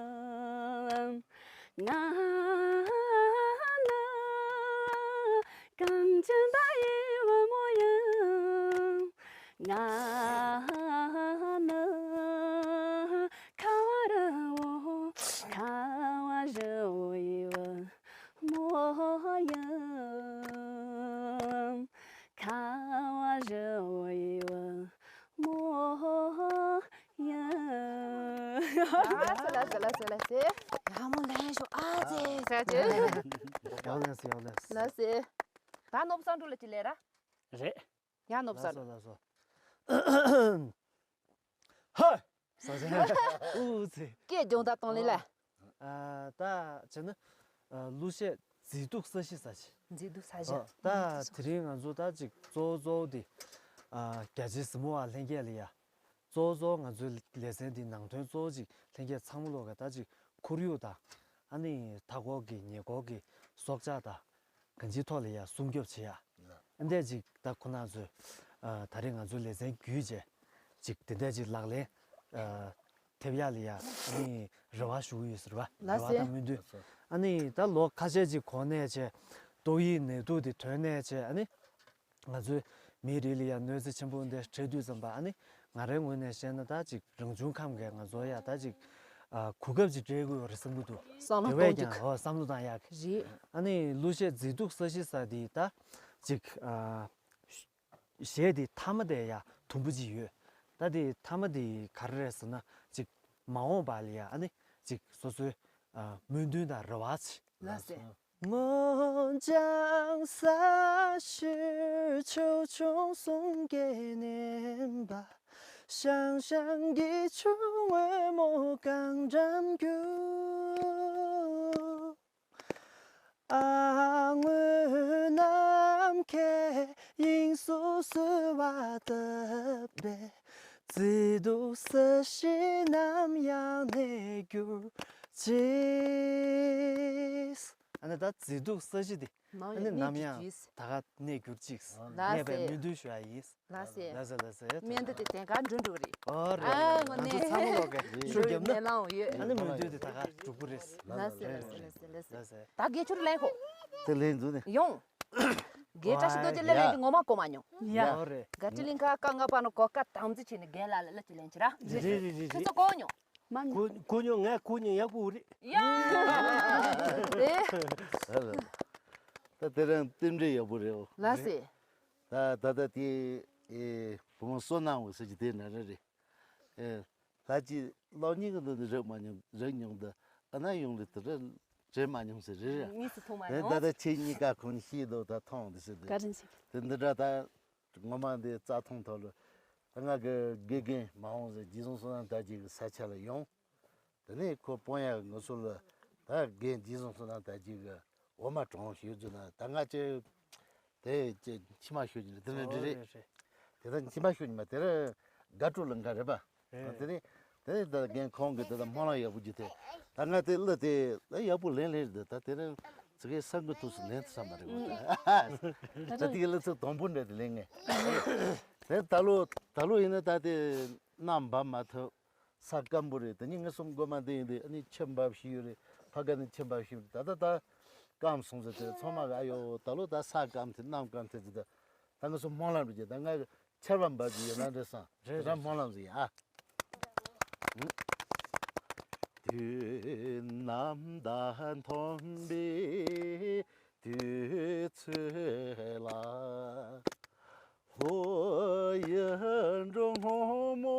ང་ནི་གངས་ཅན་པ་ཡི་བུ་མོ་ཡིན། ང་ནི་ཁ་བ་རི་བོ། ཁ་བ་རི་བོ་ཡི་བུ་མོ་ཡིན། ཁ་བ་རི་བོ་ཡི་བུ་མོ་ཡིན། ལགས་སོ་ལགས་སོ་ལགས་སོ་ལགས་སོ། ཡག་མོ་ལེན་ཤོག་ཨ་ཙེ། ཟེར་ཅེ། ཡག་ལེན་སོ་ཡག་ལེན་སོ། ལགས་སོ། ད་ནོར་བུ་བསམ་འགྲུབ་ལ་ཅི་ལས་ར། རེད། ཡ་ནོར་བུ་བསམ་འགྲུབ། ལགས་སོ་ལགས་སོ། ཧ། ས་ཆ། ཨུ་ཙི། སྐད་རྒྱང་ཐག་གཏོང་ལེ་ལ། ཨ། ད་བྱས་ན། ཨ། གླུ་གཞས་མཛེས་སྡུག་ས་གཞི་ས་ཆ། མཛེས་སྡུག་ས་གཞི། ཨ། ད་དེ་རིང་ང་ཚོ་ད་ཅིག་གཙོ་བོ་གཙོ་བོ་དེ། ཨ། རྒྱ་ཆེའི་གཟིགས་མོ་བ་ལྷན་རྒྱས་ལ་ཡ། གཙོ་བོ་གཙོ་བོ་ང་ཚོའི་ལེ་ཚན་འདི་ནང་དོན་གཙོ་བོ་ཅིག་ལྷན་རྒྱས་ཚང་མ་ལོག་ག་ད་ཅིག་ཁོར་ཡུག་དང་། ཨ་ནི་མཐའ་འཁོར་གྱི་ཉེ་འཁོར་གྱི་སྲོག་ཆགས་དང་། གང་ཅིའི་ཐོག་ལ་ཡ་སྲུང་སྐྱོབ་བྱེད་ཡ། ཨ་འདས་ཅིག་ད་ཁོ་ན་ཚོས། ཨ། ད་རེས་ང་ཚོའི་ལེ་ཚན་བརྒྱུད་བྱས། ཅིག་དེ་འདས་ཅིག་ལག་ལེན། ཨ། ཐེབས་ཡ་ལ་ཡ་ཨ་ནི་རེ་བ་ཞུ་གི་ཡོད་ཟེར་བ། ལགས་སེ། རེ་བ་དང་སྨོན་འདུན། ཨ་ནི་ད་ལོ་ཁ་ཤས་ཅིག་གོང་ནས་བྱས། ཏོག་དབྱིབས་ནད་དུག་དེ་ཐོན་ནས་བྱས། ཨ་ནི་ང་ཚོའི་མིའི་རིགས་ལ་ཡ་གནོད་འཚེ་ཆེན་པོ་འདི་འཕྲད་དུས་ཙམ་པ། ཨ་ནི་ང་རའི་ངོས་ནས་བཤད་ན་ད་ཅིག་རང་བྱུང་ཁམས་ཀྱིས་ང་ཚོ་ཡ་ད་ཅིག་ཨ། གོ་སྐབས་ཅིག་སྤྲད་དགོས་རེད་བསམ་གྱི་འདུག་བསམ་བློ་དེ་བས་གཏོང་ཀྱང་རྒྱུ། ཨོ། བསམ་བློ་བཏང་ཡག་གི། རེད། ཨ་ནི་གླུ་གཞས་མཛེས་སྡུག་ས་གཞི་ས་དེ་ད་ཅིག་ཨ། གཞས་དེ་མཐའ་མ་དེ་ཡ་དུམ་བུ་གཅིག་ཡོད། ད་དེ་མཐའ་མ་དེ་ག་རེ་རེད་ཟེར་ན། ཅིག་མ་འོངས་པ་ལ་ཡ་ཨ་ནི་ཅིག་སོ་སོའི་ཨ། སྨོན་འདུན་དང་རེ་བ་ཆེ། ལགས་སེ། ཨ་ནི་ད་མཛེས་སྡུག་ས་གཞི་འདི་ཨ་ནི་ནམ་ཡང་ད་ག་གནས་གྱུར་ཅིག་ལགས་སེ། ངས་དཔེ་སྨོན་འདུན་ཞུ་ཡ་ཡིན། ལགས་སེ། ལགས་སེ་ལགས་སེ། སྨོན་འདུན་དེ་དེང་སང་འགྲུབ་འགྲོ་གི་རེད། ཨོ་རེད། ཨ་ངོ་ནས་ང་ཚོ་ཚང་མ་ལོག་གི་ཤུགས་རྒྱབ་ན། ནས་ལངས་ཡོད། ཨ་ནི་སྨོན་འདུན་དེ་ད་ག་འགྲུབ་གི་རེད། ལགས་སེ་ལགས་སེ་ལགས་སེ། ད་དགེ་ཆུར་ལེན་ཧོ། དེ་ལེན་འདུག་ནས། ཡོང་། དགེ་བཀྲ་ཤིས་རྡོ་རྗེ་ལེན་ལེན་དེ་ངོ་མ་གོ་མ་མྱོང་། ཡ། ཨོ་རེད། ག་ཅི་ལིང་ཁ་ཀ་ང་པ་ནོ་གོ་ཀ་དམ་རྫི་ཆེ་ནི་རྒན་ལ་ལ་ལ་ཅི་ལེན་ཅི་ར། རེད་རེད་རེད་ཁྱོད་རེད། ཚོ་གོ་མྱོང་། མ་མྱོང་། གོ་གོ་མྱོང་། ང་གོ་མྱོང་། ཡག་པོ་རེད། ཡ། རེད། ད་དེ་རིང་རྟེན་འབྲེལ་ཡག་པོ་རེད། ལགས་སེ། ད་ད་ལྟ་དེ་ཨེ་བུ་མོ་བསོད་ནམས་འོད་ཟེར་གྱི་དེ་འདྲ་རེད། ཨེ་ད་ཅི་གློག་བརྙན་གྱི་འདི་འདི་རིག་མ་མྱོང་རིག་མྱོང་འདི་ཨ་ན་ཡོང་ལི་དེ་རེད་རེད་མ་མྱོང་ཟེར་རེད་རེད། དངོས་སུ་མཐོང་མ་ཨེ་ད་མྱོང་། ད་ཁྱེད་གཉིས་ཀ་ཁོང་ཤེས་འདུག་ད་མཐོང་འདི་ཟེར་དེ་བཀའ་དྲིན་ཆེ། དེ་འདི་འདྲ་ད་ངོ་མ་འདི་རྩ་ཐང་ཐོག་ལ་ད་ང་གི་དགེ་རྒན་མ་འོངས་ཟེར་རྗེ་བཙུན་བསོད་ནམས་དར་རྒྱས་ཀྱི་ས་ཆ་ལ་ཡོང་། དེ་ནས་ཁོ་སྤོན་ཡག་ངུ་ཚོ་ལ་ད་རྒན་རྗེ་བཙུན་བསོད་ནམས་དར་རྒྱས་ཀྱི་འོ་མ་གྲོངས་ཞུ་རྒྱུ་ན་ད་ང་ཅི་དེ་ཅི་མཆི་མ་ཤོར་གྱི་རེད། དེ་ནས་འདི་རེད། རེད་རེད། དེ་ད་མཆི་མ་ཤོར་གྱི་མ་དེ་ར་དགའ་སྤྲོ་ལ་འགའ་རེད་པ། རེད། དེ་ནས་དེ་ནས་ད་རྒན་ཁོང་གིས་དེ་ད་སྨོན་ལམ་ཡག་པོ་རྒྱུ་དེ་ད་ང་དེ་གླུ་དེ་ད་ཡག་པོ་ལེན་ལེན་རེད། ད་དེ་རིང་ཚིག་གི་ས་འགུལ་ཐུག་སུ་ལེན་ཐུབ་ས་མ་རེད་པ། ད་དེ་གི་གླུ་ཚིག་དང་པོ་འདྲ་དེ་ལེན་ངེས། དེ་ད་ལོ་ད་ལོ་ཡིན་ན་ད་དེ་གནམ་འབབ་མ་ཐུབ། ས་སྐམ་པོ་རེད། དེ་ནས་ངེད་གསུམ་སྒོ་མ་འདི་ཡིན་དུས་ཨ་ནི་ཆུ་འབབ་ཤི་ཡོད་རེད། ཕ་ག་ནས་ཆུ་འབབ་ཤི་ཡོད་རེད། ད་ལྟ་ད་སྐམ་སོང་ཟེར་དེ་ཚང་མ་གི་ཨ་ཡོ་ད་ལོ་ད་ས་སྐམ་ཐེ་གནམ་སྐམ་ཐེ་ཟེར་དེ་ད་ངེད་གསུམ་སྨོན་ལམ་རེ་བྱས། ད་ང་གི་ཆར་པ་འབབ་ཀྱི་ཡོད་ན་འདྲ་བསམ། རེད་དེ་ད་རེད། སྨོན་ལམ་ཟིག་ཡིན་ཨ། དུས་ནམ་ཟླ་འཐོམ་པའི་དུས་ཚོད་ལ། ལྷོ་ཡི་འབྲོང་སྔོན་མོ་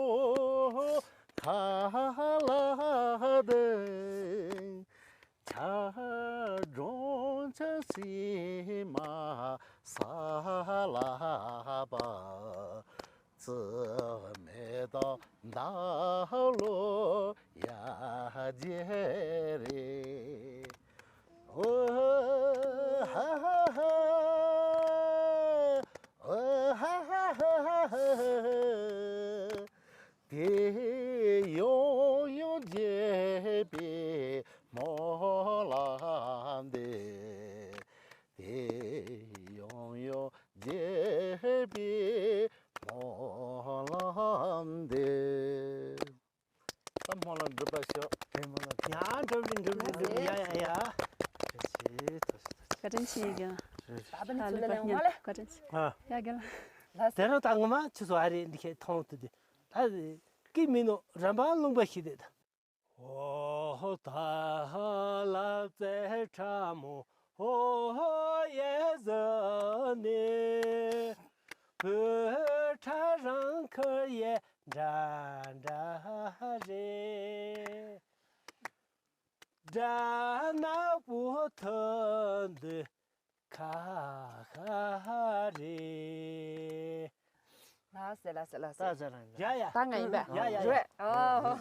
ཁ་ལ་ལྡིང་། ཆར་སྒྲོན་ཆུ་སིལ་མ་ས་ལ་བབས། རྩི་མེད་དང་ཟླ་ལོ་ཡ་རྒྱལ་རེད། ཨོ་ཧ་ཧ་ཧ། ཨོ་ཧ་ཧ་ཧ། དེ་ཡང་ཡང་རྒྱས་པའི་སྨོན་ལམ་འདེབས། དེ་ཡང་ཡང་རྒྱས་པའི་སྨོན་ལམ་འདེབས། ད་སྨོན་ལམ་འགྲུབ་པར་ཤོག་དེ་སྨོན་ལམ་ཡ་འགྲུབ་རེད་འགྲུབ་རེད་འགྲུབ་རེད། ཡ་ཡ་ཡ། ཐུགས་རྗེ་ཆེ་ཐུགས་རྗེ་ཆེ། བཀའ་དྲིན་ཆེ་རྒན། ད་ད་ནི་ཚུལ་ལ་ལེན་མ་ལེ། བཀའ་དྲིན་ཆེ། ཨ། ཡ་རྒན་ལགས། དེ་རིང་ད་ངོ་མ་ཆུ་ཚོད་ཨ་རེ་འདི་ཁའི་མཐོང་ཐུབ་དེ། ད་ཀི་མི་ནོ་རམ་པ་ལུང་པ་ཞིག་དེ་ད། ཨོ་ད་ལབ་ཙེ་ཁྲ་མོ་ཨོ་ཡེ་ཟ་ནེ། བོད་ཁྲ་རང་ཁ་ཡེ་འདྲ་འདྲ་རེད། དགྲ་ནག་པོ་ཐོན་འདི་ཁ་ཁ་རེད། ལགས་སེ་ལགས་སེ་ལགས་སེ། ད་ཟེར་རང་ཡ་ཡ། ད་ང་ཡིན་པས། ཡ་ཡ་ཡ། རེད། ཨོ།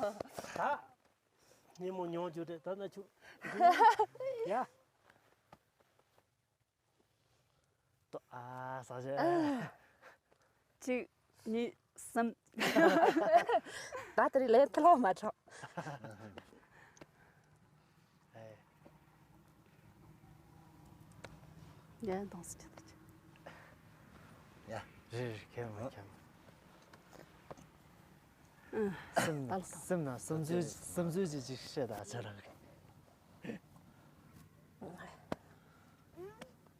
ད་ཉིན་མོ་ཉོང་རྒྱུ་རེད། ད་ན་ཆུ་ཡ། ཏོ་ཨ་ས་ཞེ། གཅིག་གཉིས། གསུམ། ད་དེ་རིང་ལན་ཐི་ལོག་མ་དྲག་ཡ་ཡ་གདོང་སི་ཆེ་ཡ། རེད་རེད། ཁྱེད་མ་ཁྱེད་མ། སེམས་ད་ལོ་སེམས་ནང་བསམ་ཚུལ་བསམ་ཚུལ་ཅིག་ཅིག་བཤད་ད་ཆ་རང་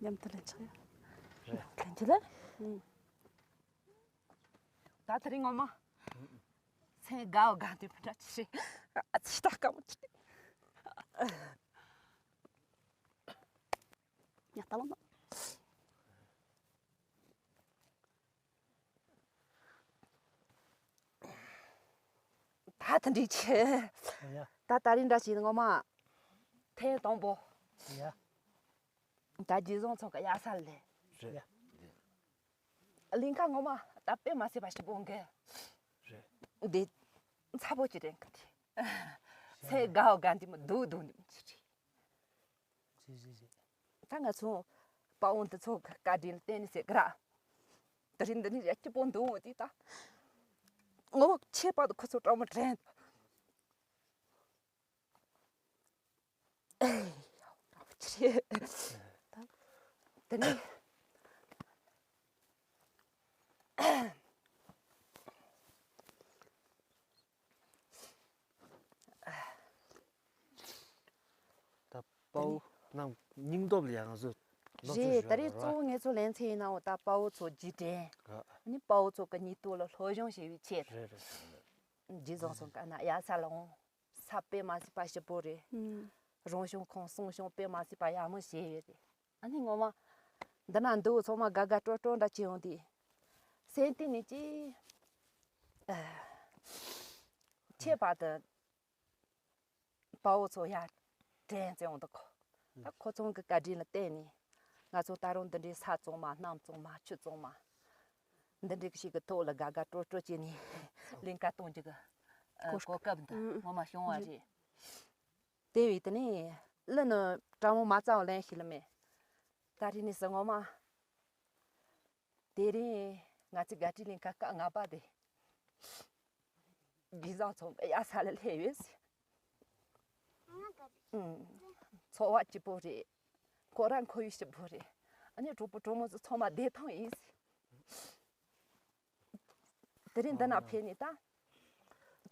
མཉམ་དུ་ལེན་ཆོག་ཡ། ལེན་རྒྱུ་ལ། ད་དེ་རིང་ངོ་མ། སེམས་དགའ་བ་དགའ་འདོད་མི་འདྲ་ཅི་རེད། ཨ་ཙི་ད་དཀའ་མོ་ཅི་རེད། ཡ་ད་ལོ་མ། ད་དེ་འདྲའི་ཆེ། ཡ། ད་ད་རིང་འདྲ་ཞིག་ངོ་མ། ཐེངས་དང་པོ། ཡ། ད་རྗེ་བཙུན་ཚང་གི་ཡ་ས་ལས། རེད། གླིང་ཁ་ངོ་མ་ད་དཔེ་མ་སྲིད་པ་ཞིག་པོ་འགའ། རེད། འདི་ཚ་པོ་ཅིག་རེད་གི་དེ། སེ་དགའ་བ་དགའ་འདི་མོ་སྡུག་སྡུག་འདི་མོ་ཅིག་རེད། ཞེས་ཞེས་ཞེས། ད་ང་ཚོ་དཔའ་བོ་འདི་ཚོ་གི་བཀའ་དྲིན་བརྟེན་ནས་ཟེར་གི་ར། དེ་རིང་འདི་ནས་ཡ་སྐྱིད་པོ་འདུག་འོང་དེ་ད། ངོ་མ་ཁྱེད་བར་དུ་ཁོ་ཚོ་སྤྲང་མོ་དྲན། ཨེ་ཡ་ཅི་རེད། ད་དེ་ནས། ད་དཔའ་བོ་རྣམས་སྙིང་སྟོབས་ལ་ཡང་ང་ཚོ་སློབ་སྦྱོང་རེད། ཞུ་ད་རེས་བ་གཙོ་བོ་ངེད་ཚོ་ལེན་ཚེ་ཡིན་ནའོ་ད་དཔའ་བོ་ཚོ་རྗེས་དྲན། ཨ་ནི་དཔའ་བོ་ཚོ་གི་སྙིང་སྟོབས་ལ་སློབ་སྦྱོང་བྱེད་པའི་ཆེད་དུ། རེད་རེད། རྗེ་བཙུན་ཚང་གི་ན་ཡ་ས་ལ་འོང་། ས་དཔེ་མ་སྲིད་པ་ཞིབ་པོ་རེད། ཨུམ། རང་བྱུང་ཁོང་གསུང་བྱུང་དཔེ་མ་སྲིད་པ་ཡག་མོ་བྱས་ཡོད་རེད། ཨ་ནི་ངོ་མ་ འདི་ན་འདུག་ཚང་མ་དགའ་དགའ་སྤྲོ་སྤྲོ་འདྲ་བྱེད་ཡོང་དུས། སེམས་གཏིང་ནས་ཅི། ཨ། ཁྱད་པར་དུ་དཔའ་བོ་ཚོ་ཡར་དྲན་བྱུང་འདུག་ད་ཁོ་ཚོ་གི་བཀའ་དྲིན་ལ་བརྟེན་ནས་ང་ཚོ་ད་རུང་འདི་འདྲའི་ས་གཙང་མ་གནམ་གཙང་མ་ཆུ་གཙང་མ་འདི་འདྲའི་ཞིག་གི་ཐོག་ལ་དགའ་དགའ་སྤྲོ་སྤྲོ་བྱས་ནས་གླིང་ག་གཏོང་རྒྱུ་གི་ཨ་གོ་སྐབས་འདི་ངོ་མ་བྱུང་བ་རེད། དེ་བས་དེ་ནས་གླུ་ནི་དྲང་མོ་མ་རྩ་བ་ལེན་ཤེས་ལ་མེད། ད་རེས་ནས་ཟེར་ངོ་མ། དེ་རིང་ང་ཚོའི་དགའ་སྤྲོའི་གླིང་ག་སྐབས་ལྔ་པ་དེ། རྗེས་བཟང་ཚོགས་པའི་གཡར་ས་ལ་སླེབས་ཡོད་ཟེར། ཨུམ། འཚོ་བ་སྐྱིད་པོ་རེད། ཁོ་རང་ཁོར་ཡུག་སྐྱིད་པོ་རེད། ཨ་ནི་གྲོགས་པོ་གྲོགས་མོ་ཚོ་ཚང་མ་བདེ་ཐང་ཡིན་ཟེར། དེ་རིང་འདི་ན་ཕེབས་ནས་ད།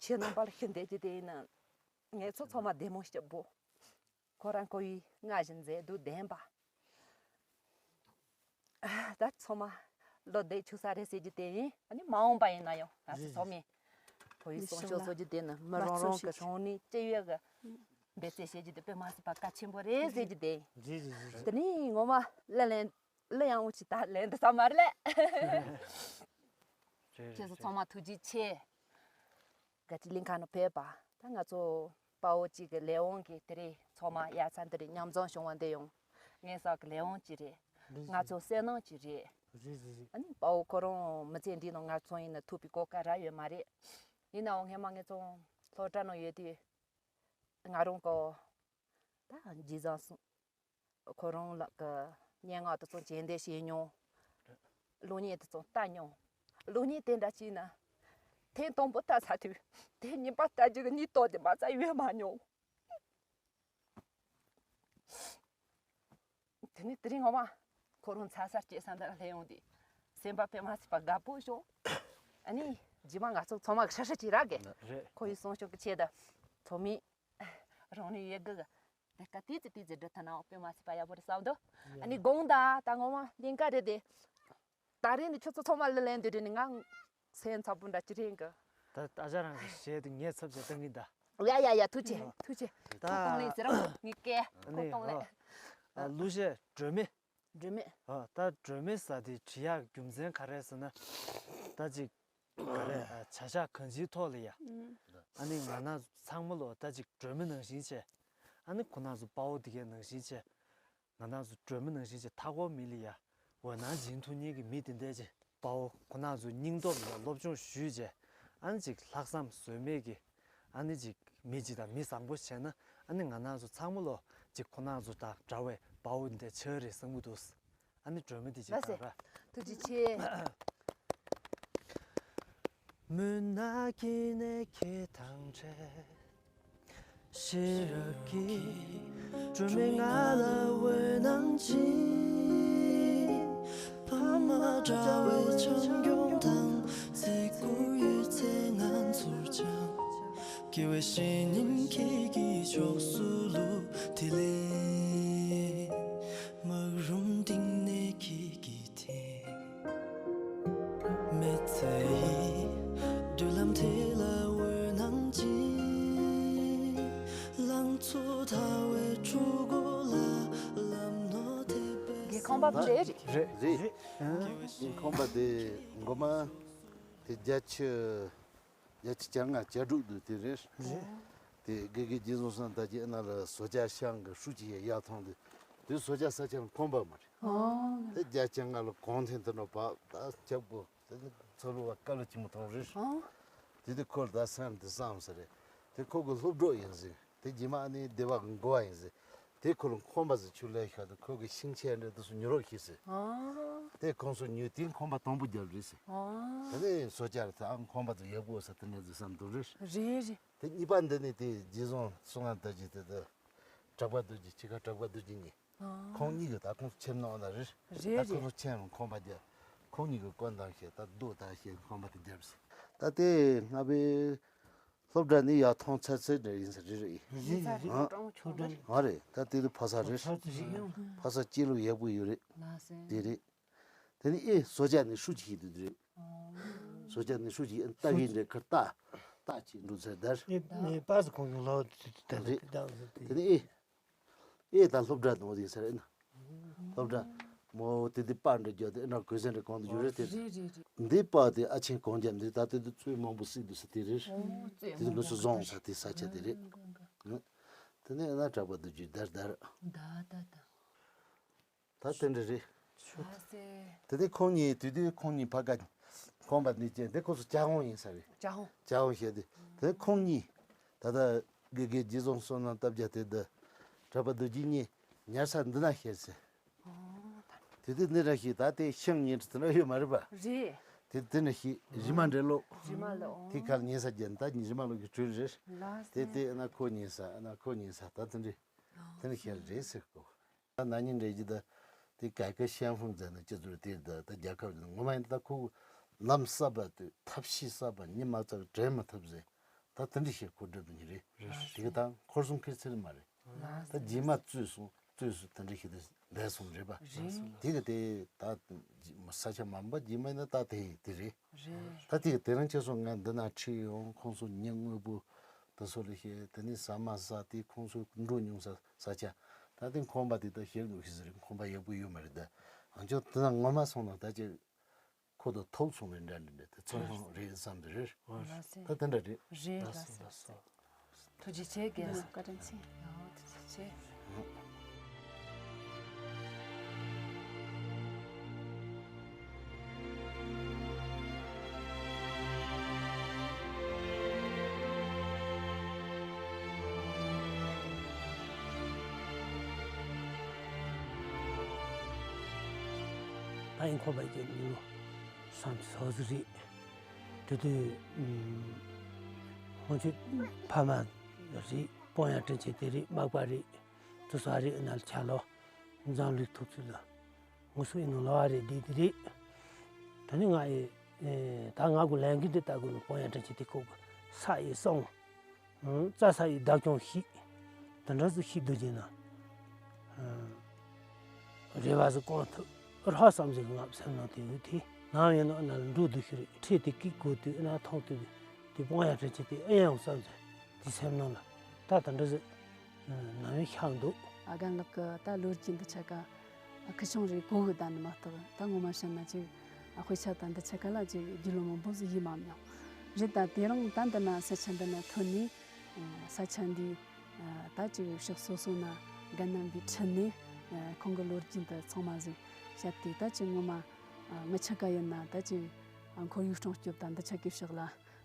ཁྱེད་རྣམ་པ་ལ་ཞུ་འདོད་ཀྱི་དེ་ཡིན་ན། ངེད་ཚོ་ཚང་མ་བདེ་མོ་སྐྱིད་པོ། ཁོ་རང་ཁོ་ཡི་སྔར་བཞིན་མཛེས་སྡུག་ལྡན་པ། ད་ཚང་མ་བློ་བདེ་ཆུག་ས་རེད་ཟེར་རྒྱུ་དེ་ཡིན། ཨ་ནི་མ་འོངས་པ་ཡིན་ན་ཡང་ང་ཚོ་ཚང་མས་ཁོ་ཡི་སྲུང་སྐྱོབ་བཟོ་རྒྱུ་དེ་ནི་མི་རང་རང་གི་སྲུང་ནས་སྐྱེ་བའི་གི་འབད་བརྩོན་བྱེད་རྒྱུ་དེ་དཔེ་མ་སྲིད་པ་གལ་ཆེན་པོ་རེད་ཟེར་རྒྱུ་དེ་ཡིན། དེ་ནི་ངོ་མ་གླུ་ལེན་གླུ་ཡང་འུ་ཅི་ད་ལེན་དུ་ས་མ་རེད་ལེ། རེད། ཁྱེད་ཚོ་ཚང་མ་ཐུགས་རྗེ་ཆེ། དགའ་སྤྲོའི་གླིང་ག་ནང་ཕེབས་པ། ད་ང་ཚོ་དཔའ་བོ་གཅིག་གི་ལས་དབང་གིས་དེ་རིང་ཚང་མ་དབྱར་རྩྭ་འདི་རིང་མཉམ་འཛོམས་བྱུང་བ་འདི་ཡང་ངན་སོང་གི་ལས་དབང་གཅིག་རེད། རེད། ང་ཚོ་བསོད་ནམས་གཅིག་རེད། རེད་རེད་རེད། ཨ་ནི་དཔའ་བོ་ཁོ་རང་མི་ཚེ་འདི་ནང་སྔར་སོང་ཡིན་ན་ཐུག་པའི་གོ་སྐབས་རག་ཡོད་མ་རེད། ཡིན་ནའང་སྔན་མ་ངེད་ཚོ་སློབ་གྲྭ་ནང་ཡོད་དུས་ང་རང་གི་ད་རྗེས་བཟང་སོང་། ཁོ་རང་ལགས་ཀྱི་སྙན་ངག་དེ་ཚོ་རྗེས་འདེད་བྱས་མྱོང་། གློག་བརྙན་དེ་ཚོ་ལྟ་མྱོང་། གློག་བརྙན་དེ་འདྲ་བྱས་ན། ཐེངས་དང་པོ་ལྟ་ཚར་དུས་ཐེངས་གཉིས་པ་ལྟ་རྒྱུ་གི་སྙིང་སྟོབས་དེ་མ་རྩ་ཡོད་མ་མྱོང་། དེ་ནས་དེ་རིང་ངོ་མ་ཁོ་རང་ཚ་སར་སྐྱེས་ས་འདི་ལ་སླེབས་ཡོང་དུས་སེམས་པ་དཔེ་མ་སྲིད་པ་དགའ་པོ་བྱུང་། ཨ་ནི་རྗེས་མ་ང་ཚོ་ཚང་མ་གི་ཧྲ་ཧྲ་ཅིག་རག་གི། རེད། ཁོ་ཡི་སྲུང་སྐྱོབ་ཀྱི་ཆེད་དུ་ཚང་མས་རང་ནུས་ཡོད་དགུ་གི་ལས་ཀ་ཏིག་ཙི་ཏིག་ཙི་འགྲུབ་ཐུབ་ན་དཔེ་མ་སྲིད་པ་ཡག་པོ་རེད་བསམ་འདུག་ཨ་ནི་དགོངས་དག་ད་ངོ་མ་གླིང་ག་རེད་དེ། ད་རེས་ནི་ཁྱོད་ཚོ་ཚང་མ་གླུ་ལེན་འདོད་རེད་ནི་ང་སེམས་འཚབ་པོ་འདྲ་ཅི་རེད་གི། ད་ད་ཆ་རང་གི་གཞས་དེ་ངས་ཚབ་བྱས་བཏང་གི་ད། ཡ་ཡ་ཡ་ཐུགས་རྗེ་ཐུགས་རྗེ། ད་ཁོང་གཏོང་ལེན་ཟེར་ར་ངས་སྐད་ཁོང་གཏོང་ལེན། ཨ་གླུ་གཞས་སྒྲོལ་མེ། སྒྲོལ་མེ། ཨ་ད་སྒྲོལ་མེ་ཟེར་དེ་བྲིས་ཡག་རྒྱུ་མཚན་ག་རེ་ཟེར་ན། ད་ཅིག་ག་རེ་ཨ་བྱ་གཞག་གང་ཅིའི་ཐོག་ལ་ཡ། ཨ་ནི་ང་རང་ཚང་མ་ལོ་ད་ཅིག་སྒྲོལ་མེ་ནང་བཞིན་བྱས། ཨ་ནི་ཁོ་རང་ཚོ་དཔའ་བོ་དེ་གའི་ནང་བཞིན་བྱས། ང་རང་ཚོ་སྒྲོལ་མེ་ནང་བཞིན་བྱས་མཐའ་འཁོར་མི་ལ་ཡ། འོད་སྣང་སྦྱིན་ཐུབ་མཁན་གྱི་མི་དེ་འདྲས་ཅིག་དཔའ་བོ་ཁོ་རང་ཚོ་སྙིང་སྟོབས་ལ་སློབ་སྦྱོང་ཞུས་བྱས། ཨ་ནི་ཅིག་ལྷག་བསམ་ཟོལ་མེད་ཀྱི། ཨ་ནི་ཅིག་མི་ཅིག་དང་མི་བཟང་པོ་བྱས་ན་ཨ་ནི་ང་རང་ཚོ་ཚང་མ་ལོ་ཅིག་ཁོ་རང་ཚོ་དང་འདྲ་བའི་དཔའ་བོ་འདི་འདྲ་ཆགས་རེད་བསམ་གྱི་འདུག་ཨ་ནི་སྒྲོལ་མ་འདི་ཅིག་ལགས་སེ། བཏང་ར། ཐུགས་རྗེ་ཆེ། མུན་ནག་གི་ནས་ཁྱེད་དང་འཕྲད། ཤེས་རབ་ཀྱི་སྒྲོན་མེ་ང་ལ་འོད་སྣང་སྦྱིན། ཕ་མ་འདྲ་བའི་བྱམས་སྐྱོང་དང་བརྩི་བཀུར་ཡོད་ཚད་ང་ཚོར་སྦྱང་། དགེ་བའི་བཤེས་གཉེན་ཁྱེད་ཀྱི་ཕྱོགས་སུ་བླུགས། དེ་ལས་སྨག་རུམ་གཏིང་ནས་ཁྱེད་ཀྱིས་འཐེན། མི་ཚེ་ཡི་མདུན་ལམ་དེ་ལ་འོད་སྣང་སྦྱིན། ལང་ཚོ་དར་བའི་འཕྲུལ་འཁོར་ལ་ལམ་ནོར་དེད་པའི། དགེ་ཁང་པ་རེད། རེད་རེད། ཨ་ཁང་པ་དེ་མགོ་མ་དེ་བརྒྱད་ཅུ། བརྒྱད་ཅུ་གྱ་ལྔ་གྱ་དྲུག་དུ་དེ་རེད། རེད། དེ་དགེ་རྒན་རྗེ་བཟང་སེང་དར་གྱི་ཨ་ན་ལ་བཟོ་ལྕགས་ཤང་གི་ཧྲུའུ་ཅི་ཡི་ཡར་ཐོན་དེ། དེ་བཟོ་ལྕགས་ས་ཆ་ལ་ཁང་པ་མ་རེད། ཨོ། དེ་བརྒྱད་ཅུ་གྱ་ལྔ་ལ་གོང་ཐེངས་དེ་ནོ་བག་ད་ལྕགས་པོ་དེ་ཚོ་ལུ་བ་དཀའ་ལས་ཆེན་པོ་ཐོན་རེད། ཨོ། དེ་དེ་ཁོ་ལ་ད་སེམས་དེ་བསམ་ས་རེད། དེ་ཁོ་གི་སློབ་གྲོགས་ཡིན་ཟིན། དེ་རྗེས་མ་ཨ་ནི་སྡེ་བ་གི་འགོ་བ་ཡིན་ཟིན། དེ་ཁོ་ལ་ཁང་པ་ཟིག་ཆུ་ལས་ཤར་དུ་ཁོ་གི་ཤིང་ཆས་འདྲ་དུ་སུ་ཉོ་རོགས་ཤིག་ཟེར། ཨ། དེ་ཁོང་ཚོ་ཉོས་དེ་ཁང་པ་དང་པོ་རྒྱབ་རེད་ཟེར། ཨ། དེ་ནས་བཟོ་ལྕགས་རེད་ད་ཁང་པ་དུ་ཡག་པོ་ཟེར་དེ་ནས་ཟེར་བསམ་འདུག་རེད། རེད་རེད། དེ་གཉིས་པ་འདི་ནས་དེ་རྗེ་བཟང་སུ་ང་ད་ཅི་དེ་དེ་གྲགས་པ་རྡོ་རྗེ་ཁྱི་ཁ་གྲགས་པ་རྡོ་རྗེ་གཉིས། ཨ། ཁོང་གཉིས་ཀྱི་ད་ཁོང་ཚོ་ཁྱིམ་ནང་ན་རེད། རེད་ད་ཁོང་ཚོ་ཁྱིམ་ཁང་པ་རྒྱབ། ཁོང་གཉིས་ཀྱི་བཀོད་འདོམས་བྱས་ད་རྡོ་ད་བྱས་ཁང་པ་དེ་རྒྱབ་ཟེར། ད་དེ་སྔ་པའི། སློབ་གྲྭ་ནས་ཡར་ཐོན་ཚར་ཚར་འདྲ་ཡིན་ས་རེད་རེད། ཡིན་ས་རེད། ཨ། སློབ་གྲྭ་ནས། ཨ་རེད་ད་དེ་ལ་ཕ་ས་རེད། ཕ་ས་རེད། ཕ་ས་སྐྱེས་ལོ་ཡག་པོ་ཡོད་རེད། ལགས་སེ། དེ་རེད། དེ་ནས་ཨེ་བཟོ་ལྕགས་ནས་ཧྲུའུ་ཅི་ཞིག་དེ་རེད། བཟོ་ལྕགས་ནས་ཧྲུའུ་ཅི་ཨེ་ལྟ་གི་འདྲ་ཁར་ལྟ་ལྟ་བྱེད་འགྲོ་ཚར་དར། ཨེ་ཨེ་པ་ས་ཁོང་གི་ལོ་དེ་དེ་རེད། དེ་ནས་ཨེ། ཨེ་ད་སློབ་གྲྭ་ནང་དེ་ས་རེད་ན། སློབ་གྲྭ། མོ་དེ་དེ་པར་འདྲ་རྒྱག་དེ་ཨ་ན་གོས་ཟན་འདྲ་གང་དུ་ཡོད་རེད་དེ། རེད་རེད་རེད། འདི་པར་དེ་ཨ་ཆེན་གང་རྒྱབ་འདི་ད་དེ་དུ་གཙོད་མང་པོ་སྲིད་འདུག་ས་དེ་རེད། ཨོ་གཙོད་དེ་དུ་མང་ངོས་སུ་པོ་བཟང་ས་དེ་ས་ཆ་དེ་རེད། ཨང་ཨང་། དེ་ནས་ཨ་ན་གྲགས་པ་འདུག་རྒྱུ་དར་དར། ད་ད་ད། ད་དེ་འདྲ་རེད། ཨ་སེ། དེ་ནས་ཁོང་གཉིས་དུས་དུས་ཁོང་གཉིས་ཕ་ག་ཁོང་པ་འདི་ཅན་དེ་ཁོ་ཚོ་ཅ་ཧོང་ཡིན་ས་རེད། ཅ་ཧོང་། ཅ་ཧོང་བཤད་དེ། དེ་ནས་ཁོང་གཉིས་ད་ལྟ་དགེ་རྒན་རྗེ་བཟང་བསོད་ནམས་སྟོབས་རྒྱལ་དེ་འདི་གྲགས་པ་རྡོ་རྗེ་གཉིས་ཉར་ས་འདི་ན་བཤད་ཟེར། ཨོ་ད། དེ་དུས་འདི་འདྲ་ཞིག་ད་དེ་ཤིང་ཉིན་དུ་ན་ཡོད་མ་རེད་པ། རེད། དེ་དེ་འདྲ་ཞིག་རི་མ་འདྲེ་ལོ། རི་མ་ལོ། དེ་ཁར་ཉན་ས་རྒྱན་ད་རི་མ་ལོ་གི་གྲུ་རེད། ལ་དེ་སེ། དེ་ཨ་ན་ཁོ་ཉན་ས་ཨ་ན་ཁོ་ཉན་ས་ད་དེ་འདྲ་དེ་འདྲ་ཞིག་རེད་ཟེར་གོ། ད་ན་ནིང་འདྲ་ཞིག་ད་དེ་ག་ག་ཤན་ཧྥུང་མཛད་ན་སྤྱི་ཚོགས་དེ་ད་ད་རྒྱལ་ཁབ་ངོ་མ་ཡིན་ད་ཁོ་ལམ་གསར་པ་དེ་ཐབས་ཤེས་གསར་པ་ཉི་མ་ཙག་དྲན་མི་ཐུབ་ཟེར། ད་དེ་འདྲ་ཞིག་གོ་སྒྲུབ་ནི་རེད། རེད། དེ་གི་ད་འཁོར་སྲུང་ཁེར་ཚེར་མ་རེད། ལགས་ད་སོ། རྗེས་མ་གཙོས་སོང་གཙོས་སུ་དེ་འདྲ་ཞིག་ཏུ་འབད་སོང་རེད་པ། རེད། དེ་གི་དེ་ད་ས་ཆ་མ་འབབ་རྗེས་མ་ཡིན་ན་ད་དེ་དེ་རེད། རེད། ད་དེ་གི་དེ་རིང་ཁྱེད་ཚོ་ང་འདི་ན་ཁྲིད་ཡོང་ཁོང་ཚོ་ཉིན་དངོས་པོ་དེ་ཚོ་ལ་བཤད་དེ་ནས་ཟ་མ་ཟ་དེ་ཁོང་ཚོ་འགྲོ་མྱོང་ས་ས་ཆ་ད་དེ་ཁོམ་པ་དེ་ད་ཤེར་དགོས་ཤེས་ཟེར་ཁོམ་པ་ཡག་པོ་ཡོད་མ་རེད་ད། ང་ཚོ་དེ་ན་ངོ་མ་སོང་ན་ད་ཅིག་ཁོ་དང་ཐོག་མཚུངས་པའི་འདྲ་འདྲ་འདྲ་དེ་ཚོ་ཡང་རེད་བསམ་དེ་རེད། ལགས་སེ། ད་དེ་འདྲ་རེད། རེད། ལགས་ལགས་སེ། སེ། ལགས་སེ། ཐུགས་རྗེ་ཆེ་རྒན་ལགས། བཀའ་དྲིན་ཆེ། ཐུགས་རྗེ་ཆེ། ད་ཡིན་ཁོ་པའི་རྒྱལ་མི་ལོ་བསམ་སོ་ཟིག་རེད། དེ་དུས་ཁོང་ཚོའི་ཕ་མ་རེད། སྤང་ཡང་དྲིན་ཆེ་དེ་རེད། མག་པ་རེད། དུ་ས་རེད། ནལ་ཆ་ལོ་འཛམ་གླིང་ཐུག་ཚུལ་ལ་ངོ་སོ་ཡིན་ནོ་ལོ་བ་རེད། དེ་དེ་རེད། དེ་ནི་ང་ཡི་ད་ང་གི་ལས་འགན་དེ་ལྟ་དགོས་ནོ། སྤང་ཡང་དྲིན་ཆེ་དེ་ཁོ་གི་ས་ཡི་སོང་། རྩྭ་ས་ཡི་བདག་སྐྱོང་ཤིག་དེ་འདྲ་ཟིག་ཤིག་སྡོད་རྒྱུ་ན། རེ་བ་ཟིག་སྐོང་ཐུབ་ར་བསམ་ཟིག་ང་སེམས་ནང་དེ་ཡོད་དེ། ནམ་ཡིན་ནོ་ན་འགྲོ་སྡོད་ཤི་རེད། ཁྲེལ་དེ་ཀིག་དགོས་དུས་ན་མཐོང་དུས་དེ་སྤང་ཡང་དྲིན་ཆེ་དེ་ཨེ་ཡང་བསམ་ཟིག་དེ་སེམས་ནང་ལ་ད་དེ་འདྲ་ཟིག་ནམ་ཡང་ཤག་འདུག་ཨ་རྒན་ལགས་ཀྱི་ད་ལོ་རྒྱུས་འདི་ཆ་ག་ཁུ་ཆུང་རེ་གོ་གི་ད་ནི་མ་གཏོགས་ད་ངོ་མ་བཤད་ན་ཅིག་དཔེ་ཆ་ད་འདི་ཆ་ག་ལ་ཅིག་རྒྱུས་ལོན་མང་པོ་ཟིག་ཡིན་མ་མྱོང་། རེད། ད་དེ་རིང་ད་འདི་ན་ས་ཆ་འདི་ན་ཐོན་ནས་ས་ཆ་འདི་ད་ཅིག་ཕྱོགས་སོ་སོ་ན་རྒན་རྣམ་པའི་ཁྲིད་ནས་ཁོང་གི་ལོ་རྒྱུས་འདི་ཚང་མ་ཟིག་བཤད་དེ། ད་ཅིག་ངོ་མ་མི་ཆ་ག་ཡིན་ན་ད་ཅིག་ཁོར་ཡུག་སྲུང་སྐྱོབ་ད་འདི་ཆ་གི་ཕྱོགས་ལ་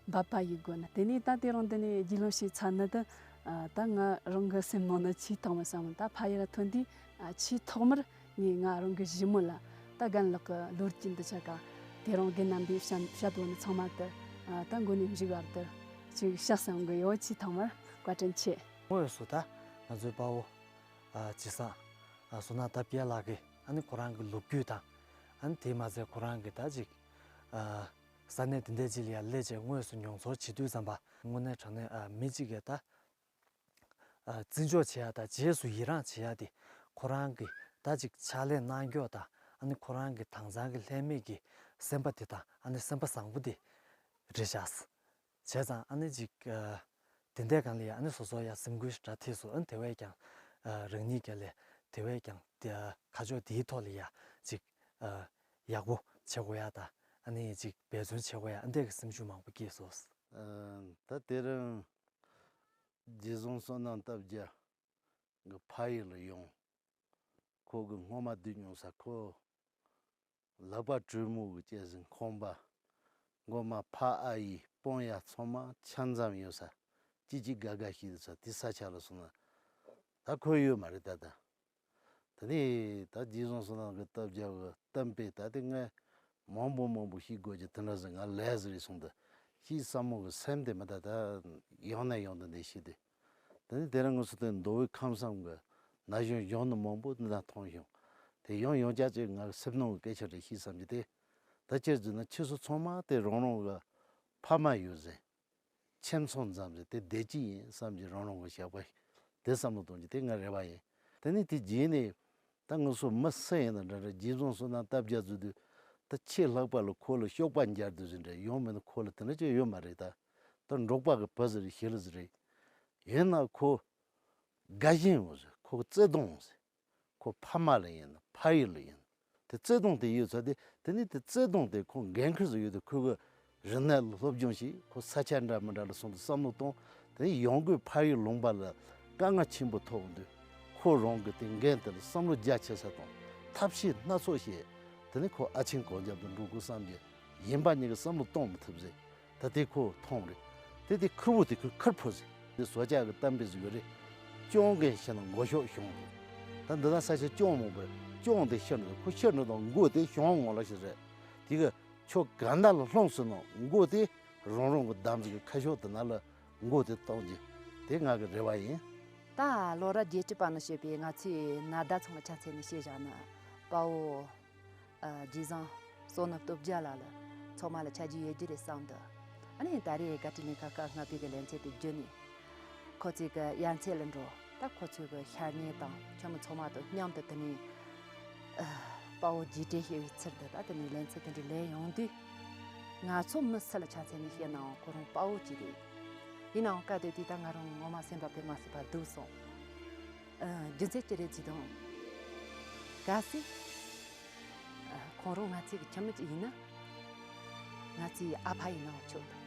འབད་པ་ཡིན་དགོས་ན། དེ་ནས་ད་དེ་རིང་འདི་ནས་རྒྱུས་ལོན་བྱས་ཚར་ནི་དེ་ད་ང་རང་གི་སེམས་ནང་ན་ཆེས་ཐོག་མར་བསམ། ད་ཕ་ཡུལ་ལ་ཐོན་དུས་ཆེས་ཐོག་མར་ངས་ང་རང་གི་གཞི་མོ་ལ་ད་རྒན་ལགས་ཀྱི་ལོ་རྒྱུས་འདི་ཆ་ག་དེ་རིང་རྒན་རྣམ་པས་བཤད་བཤད་དོན་ཚང་མ་དེ་ད་མགོ་ནས་མཇུག་བར་དུ་ཅིག་བཤད་བསམ་གི་ཡོད། ཆེས་ཐོག་མར་བཀའ་དྲིན་ཆེ། དངོས་སུ་ད་ང་ཚོའི་དཔའ་བོ་ཨ་ཇི་སང་ཨ་བསོད་ནམས་སྟོབས་རྒྱལ་ལགས་ཀྱིས་ཨ་ནི་ཁོ་རང་གི་ལོ་རྒྱུས་དང་། ཨ་ནི་དེ་མ་ཟད་ཁོ་རང་གི་ད་ཅིག་ཨ་ས་གནས་དེ་འདྲ་ཅིག་ལ་ཡར་སླེབས་བྱས་དངོས་སུ་མྱོང་ཚོར་བྱེད་དུས་ཙམ་པ་དངོས་གནས་དྲང་གནས་ཨ་མི་གཅིག་གིས་ད་ཨ་བརྩི་འཇོག་བྱེད་ཡ་དང་རྗེས་སུ་ཡི་རངས་བྱེད་ཡ་དེ་ཁོ་རང་གི་ད་ཅིག་ཕྱག་ལས་གནང་རྒྱུ་དང་ཨ་ནི་ཁོ་རང་གི་དྭངས་གཙང་གི་ལྷད་མེད་ཀྱི་སེམས་པ་དེ་དང་ཨ་ནི་སེམས་པ་བཟང་པོ་དེ་རེད་ཤག་བྱས་ཙང་ཨ་ནི་ཅིག་ཨ་དེ་འདྲའི་སྒང་ལ་ཡ་ཨ་ནི་སོ་སོ་ཡ་སེམས་འགུལ་ཞེ་དྲག་ཐེབས་སོང་། ཨ་ནི་དེ་བས་ཀྱང་ཨ་རང་ཉིད་ཀྱི་ལས་དེ་བས་ཀྱང་དེ་ཨ་ཁ་ཕྱོགས་དེའི་ཐོག་ལ་ཡ་ཅིག་ཨ་ཡག་པོ་བྱེད་དགོས་ཡ་དང་ཨ་ནི་ཅིག་འབད་བརྩོན་བྱེད་དགོས་ཡ་ཨ་འདྲས་ཀྱི་སེམས་ཤུགས་མང་པོ་སྐྱེས་སོང་། ཨ་ད་དེ་རིང་རྗེ་བཟང་བསོད་ནམས་སྟོབས་རྒྱལ་གྱི་ཕ་ཡུལ་ལ་ཡོང་། ཁོ་གི་སྔོན་མ་སྡོད་མྱོང་ས་ཁོ་ལག་པ་དྲོན་མོ་གི་བཅད་ཟིན་ཁང་པ། མགོ་མ་ཕ་ཨ་ཡེ་སྤུན་ཡ་ཚང་མ་ཆ་མཚམས་ཡོད་ས། ཅི་ཅི་དགའ་དགའ་ཞིག་འདུག་ས་དེ་ས་ཆ་ལ་སོང་ན་ད་ཁོ་ཡོད་མ་རེད་ད་ལྟ། དེ་ནས་ད་རྗེ་བཟང་བསོད་ནམས་ཀྱི་སྟོབས་རྒྱལ་གྱི་གཏམ་དཔེ་ད་དེ་ངས་མང་པོ་མང་པོ་ཤེས་དགོས་ཀྱི་དེ་འདྲ་ཟིག་ང་ལས་ཟིག་རེད་སོང་དུ་ཤེས་བསམ་མོ་གི་སེམས་དེ་མི་ད་ད་ཡང་ནས་ཡང་དུ་འདི་ཤེས་དེ། དེ་ནས་དེ་རིང་ངུ་སུ་དེ་མདོ་དབུས་ཁམས་གསུམ་གྱི་ན་གཞོན་གཞོན་ནུ་མང་པོ་འདི་ན་མཐོང་བྱུང་། དེ་ཡང་ཡང་བསྐྱར་ཅིག་ང་སེམས་ནང་གི་སྐད་ཆ་རེ་ཤེས་བསམ་གྱི་དེ། ད་ཅིར་འཛིན་ན་ཁྱེད་ཚོ་ཚང་མ་དེ་རང་རང་གི་ཕ་མ་ཡོད་ཟེར། ཁྱིམ་ཚང་འཛོམས་ཟེར་དེ་བདེ་སྐྱིད་ཡིན་བསམ་གྱི་རང་རང་གི་བྱ་བ་དེ་བསམ་བློ་གཏོང་གྱི་དེ་ང་རེ་བ་ཡིན། དེ་ནས་དེ་རྗེས་ནས། ད་ང་ཚོ་མི་སུ་ཡིན་ན་འདྲ་འདྲ་རྗེ་བཟང་བསོད་ནམས་སྟོབས་རྒྱལ་ཟེར་དུས་ད་ཆེས་ལྷག་པ་ལ་ཁོ་ལ་གཤོག་པ་འཇལ་དུས་ཟེར་འདྲ་ཡོང་མེད་ན་ཁོ་ལ་དེ་འདྲ་ཅིག་ཡོད་མ་རེད་ད། ད་འབྲོག་པ་གི་བུ་ཟེར་ཞི་ལི་ཟེར་རེད། ཡིན་ན་ཁོ་དགའ་ཞེན་འོང་ཟེར་ཁོ་བརྩེ་དུང་འོང་ཟེར་ཁོ་ཕ་མ་ལ་ཡིན་ན་ཕ་ཡུལ་ལ་ཡིན་ན་ དེ་བརྩེ་དུང་དེ་ཡོད་ཚོད་དེ། དེ་ནི་དེ་བརྩེ་དུང་དེ་ཁོ་འགན་འཁུར་ཟིག་ཡོད་དེ། ཁོ་གི་རིག་གནས་ལ་སློབ་སྦྱོང་བྱས། ཁོ་ས་ཆ་འདྲ་མི་འདྲ་ལ་སོང་དུ་བསམ་བློ་གཏོང་། དེ་ནི་ཡང་སྒོས་ཕ་ཡུལ་ལུང་པ་ལ་དཀའ་ངལ་ཆེན་པོ་ཐོག་འདུག་ཁོ་རང་གི་དེ་འགན་དེ་ལ་བསམ་བློ་རྒྱ་ཆེ་ས་དང་ཐབས་ཤེས་སྣ་ཚོགས་བྱས། དེ་ནི་ཁོ་ཨ་ཆེན་གོ་རྒྱབ་ཏུ་འགྲོ་དགོས་བསམ་གྱི། གཞན་པ་གཉིས་ཀྱིས་བསམ་བློ་གཏོང་མི་ཐུབ་ཟེར། ད་དེ་ཁོ་མཐོང་རེད། དེ་དེ་ཁུར་བོ་དེ་ཁོས་ཁུར་ཕོ་ཟེར། དེ་སོ་ཅག་གི་གཏམ་དཔེ་ཟིག་ཡོད་རེད། སྐྱོང་མཁན་ཤི་ན་མགོ་གཤོག་ཤོང་དགོས། ད་འདི་ན་ས་ཆ་སྐྱོང་མང་པོ་རེད། སྐྱོང་དེ་ཤི་འགྲོ། ཁོ་ཤི་འགྲོ་དང་མགོ་དེ་ཤོང་ངོ་ལ་ཞིག་རེད། དེ་གི་ཁྱོད་ག་འདྲ་ལ་ལྷུང་སོང་ན་མགོ་དེ་རང་རང་གི་འདམ་ཟིག་གི་ཁ་ཤོག་དེ་ན་ལ་མགོ་དེ་གཏོང་རྒྱུ་དེ་ང་གི་རེ་བ་ཡིན། ད་ལོ་རབས་བརྒྱད་ཅུ་པ་ནས་བཤད་པའི་ང་ཚོའི་ནཱ་ཟླ་ཚང་མ་ཆ་ཚད་ནས་བཤད་བཞག་ན། དཔའ་བོ་ཨ་རྗེ་བཟང་བསོད་ནམས་སྟོབས་རྒྱལ་ལགས་ལ་ཚང་མ་ལ་ཆ་རྒྱུས་ཡོད་རྒྱུ་རེད་བསམ་འདུག་ཨ་ནི་ད་རེས་བཀའ་ཁྲིད་ལྷན་ཁང་སྐབས་ལྔ་པའི་གི་ལེ་ཚན་དེ་བརྒྱུད་ནས་ཁོ་ཚོའི་གི་ཡ་མཚན་ལ་འགྲོ། ད་ཁོ་ཚོའི་གི་ཤ་ཉེ་དང་ཁྱིམ་མི་ཚང་མ་དང་མཉམ་དུ་དེ་ནས་ཨ་དཔའ་བོ་རྗེས་དྲན་ཞེས་པའི་ཚུལ་དུ་ད་དེ་ནས་ལེ་ཚན་དེ་འདྲ་ལེན་ཡོང་དུས། ང་ཚོ་མི་སུ་ལ་ཆ་མཚོན་ནས་བཤད་ནའང་ཁོ་རང་དཔའ་བོ་ཅིག་རེད། ཡིན་ནའང་སྐབས་དེ་དུས་ད་ང་རང་ངོ་མ་སེམས་པ་དཔེ་མ་སྲིད་པ་སྡུག་སོང་། ཨ་རྒྱུ་མཚན་ཅི་རེད་ཟེར་དུས། གལ་སྲིད་ཨ་ཁོང་རང་ང་ཚོའི་གི་ཁྱིམ་མི་ཅིག་ཡིན་ན། ང་ཚོའི་ཨ་ཕ་ཡིན་ནའང་ཆོག་དང་།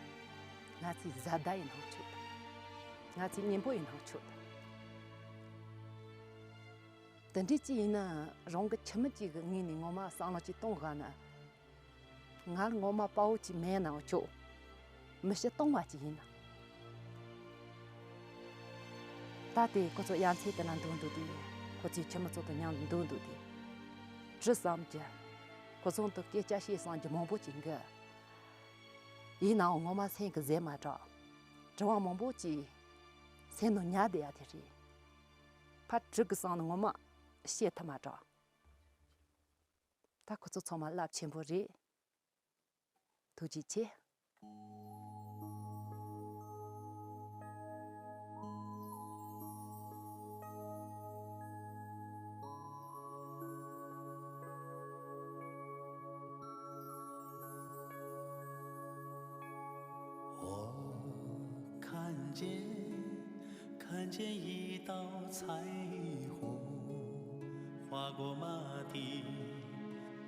ང་ཚོའི་བཟའ་ཟླ་ཡིན་ནའང་ཆོག་དང་། ང་ཚོའི་གཉེན་པོ་ཡིན་ནའང་ཆོག་དང་། དེ་འདྲའི་ཅིག་ཡིན་ན་རང་གི་ཁྱིམ་མི་ཅིག་གི་ངོས་ནས་ངོ་མ་བསམ་བློ་ཅིག་གཏོང་དགོས་ན། ང་ངོ་མ་དཔའ་བོ་ཅིག་མེད་ནའང་ཆོག་མི་ཤི་སྟོང་བ་ཅིག་ཡིན་ན། ད་དེ་ཁོ་ཚོ་ཡ་མཚན་དེ་ན་འདུག་འདུག་དེ། ཁོ་ཚོའི་ཁྱིམ་མི་ཚོ་དང་མཉམ་དུ་འདུག་འདུག་དེ། དྲི་བསམ་གྱི། ཁོ་ཚོ་དང་སྐད་ཆ་བཤད་བསམ་གྱི་མང་པོ་ཅིག་འགི། ཡིན་ནའང་ངོ་མ་སེམས་ཀྱི་བཟོད་མ་དྲག་དྲི་བ་མང་པོ་ཅིག་སེམས་ནང་ཉར་བསྡད་ཡ་དེ་རེད། ཕར་དྲི་གི་བསམ་ནས་ངོ་མ་བཤད་ཐུབ་མ་དྲག་ད་ཁོ་ཚོ་ཚང་མ་རླབས་ཆེན་པོ་རེད། ཐུགས་རྗེ་ཆེ། 我看见，看见一道彩虹，划过马蹄，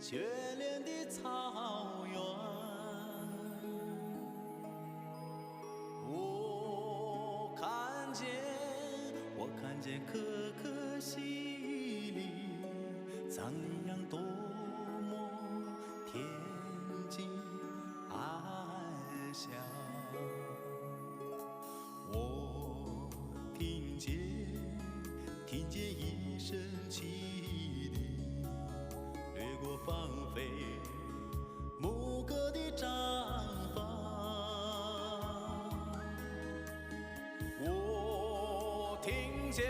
眷恋的草原。我看见，我看见可可西里，张扬多么恬静安详。 我听见，听见一声汽笛，掠过芳菲牧歌的毡房。我听见，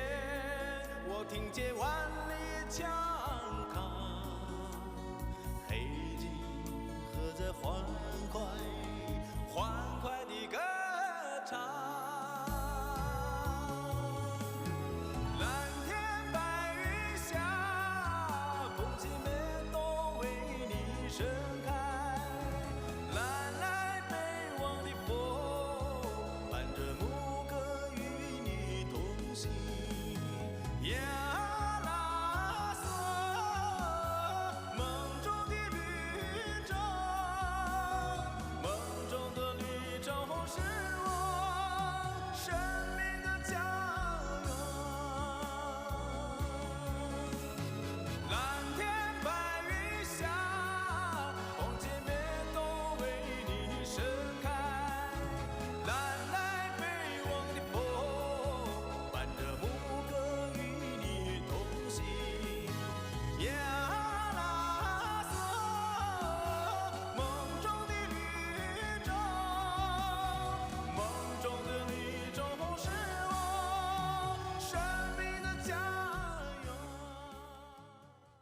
我听见万里江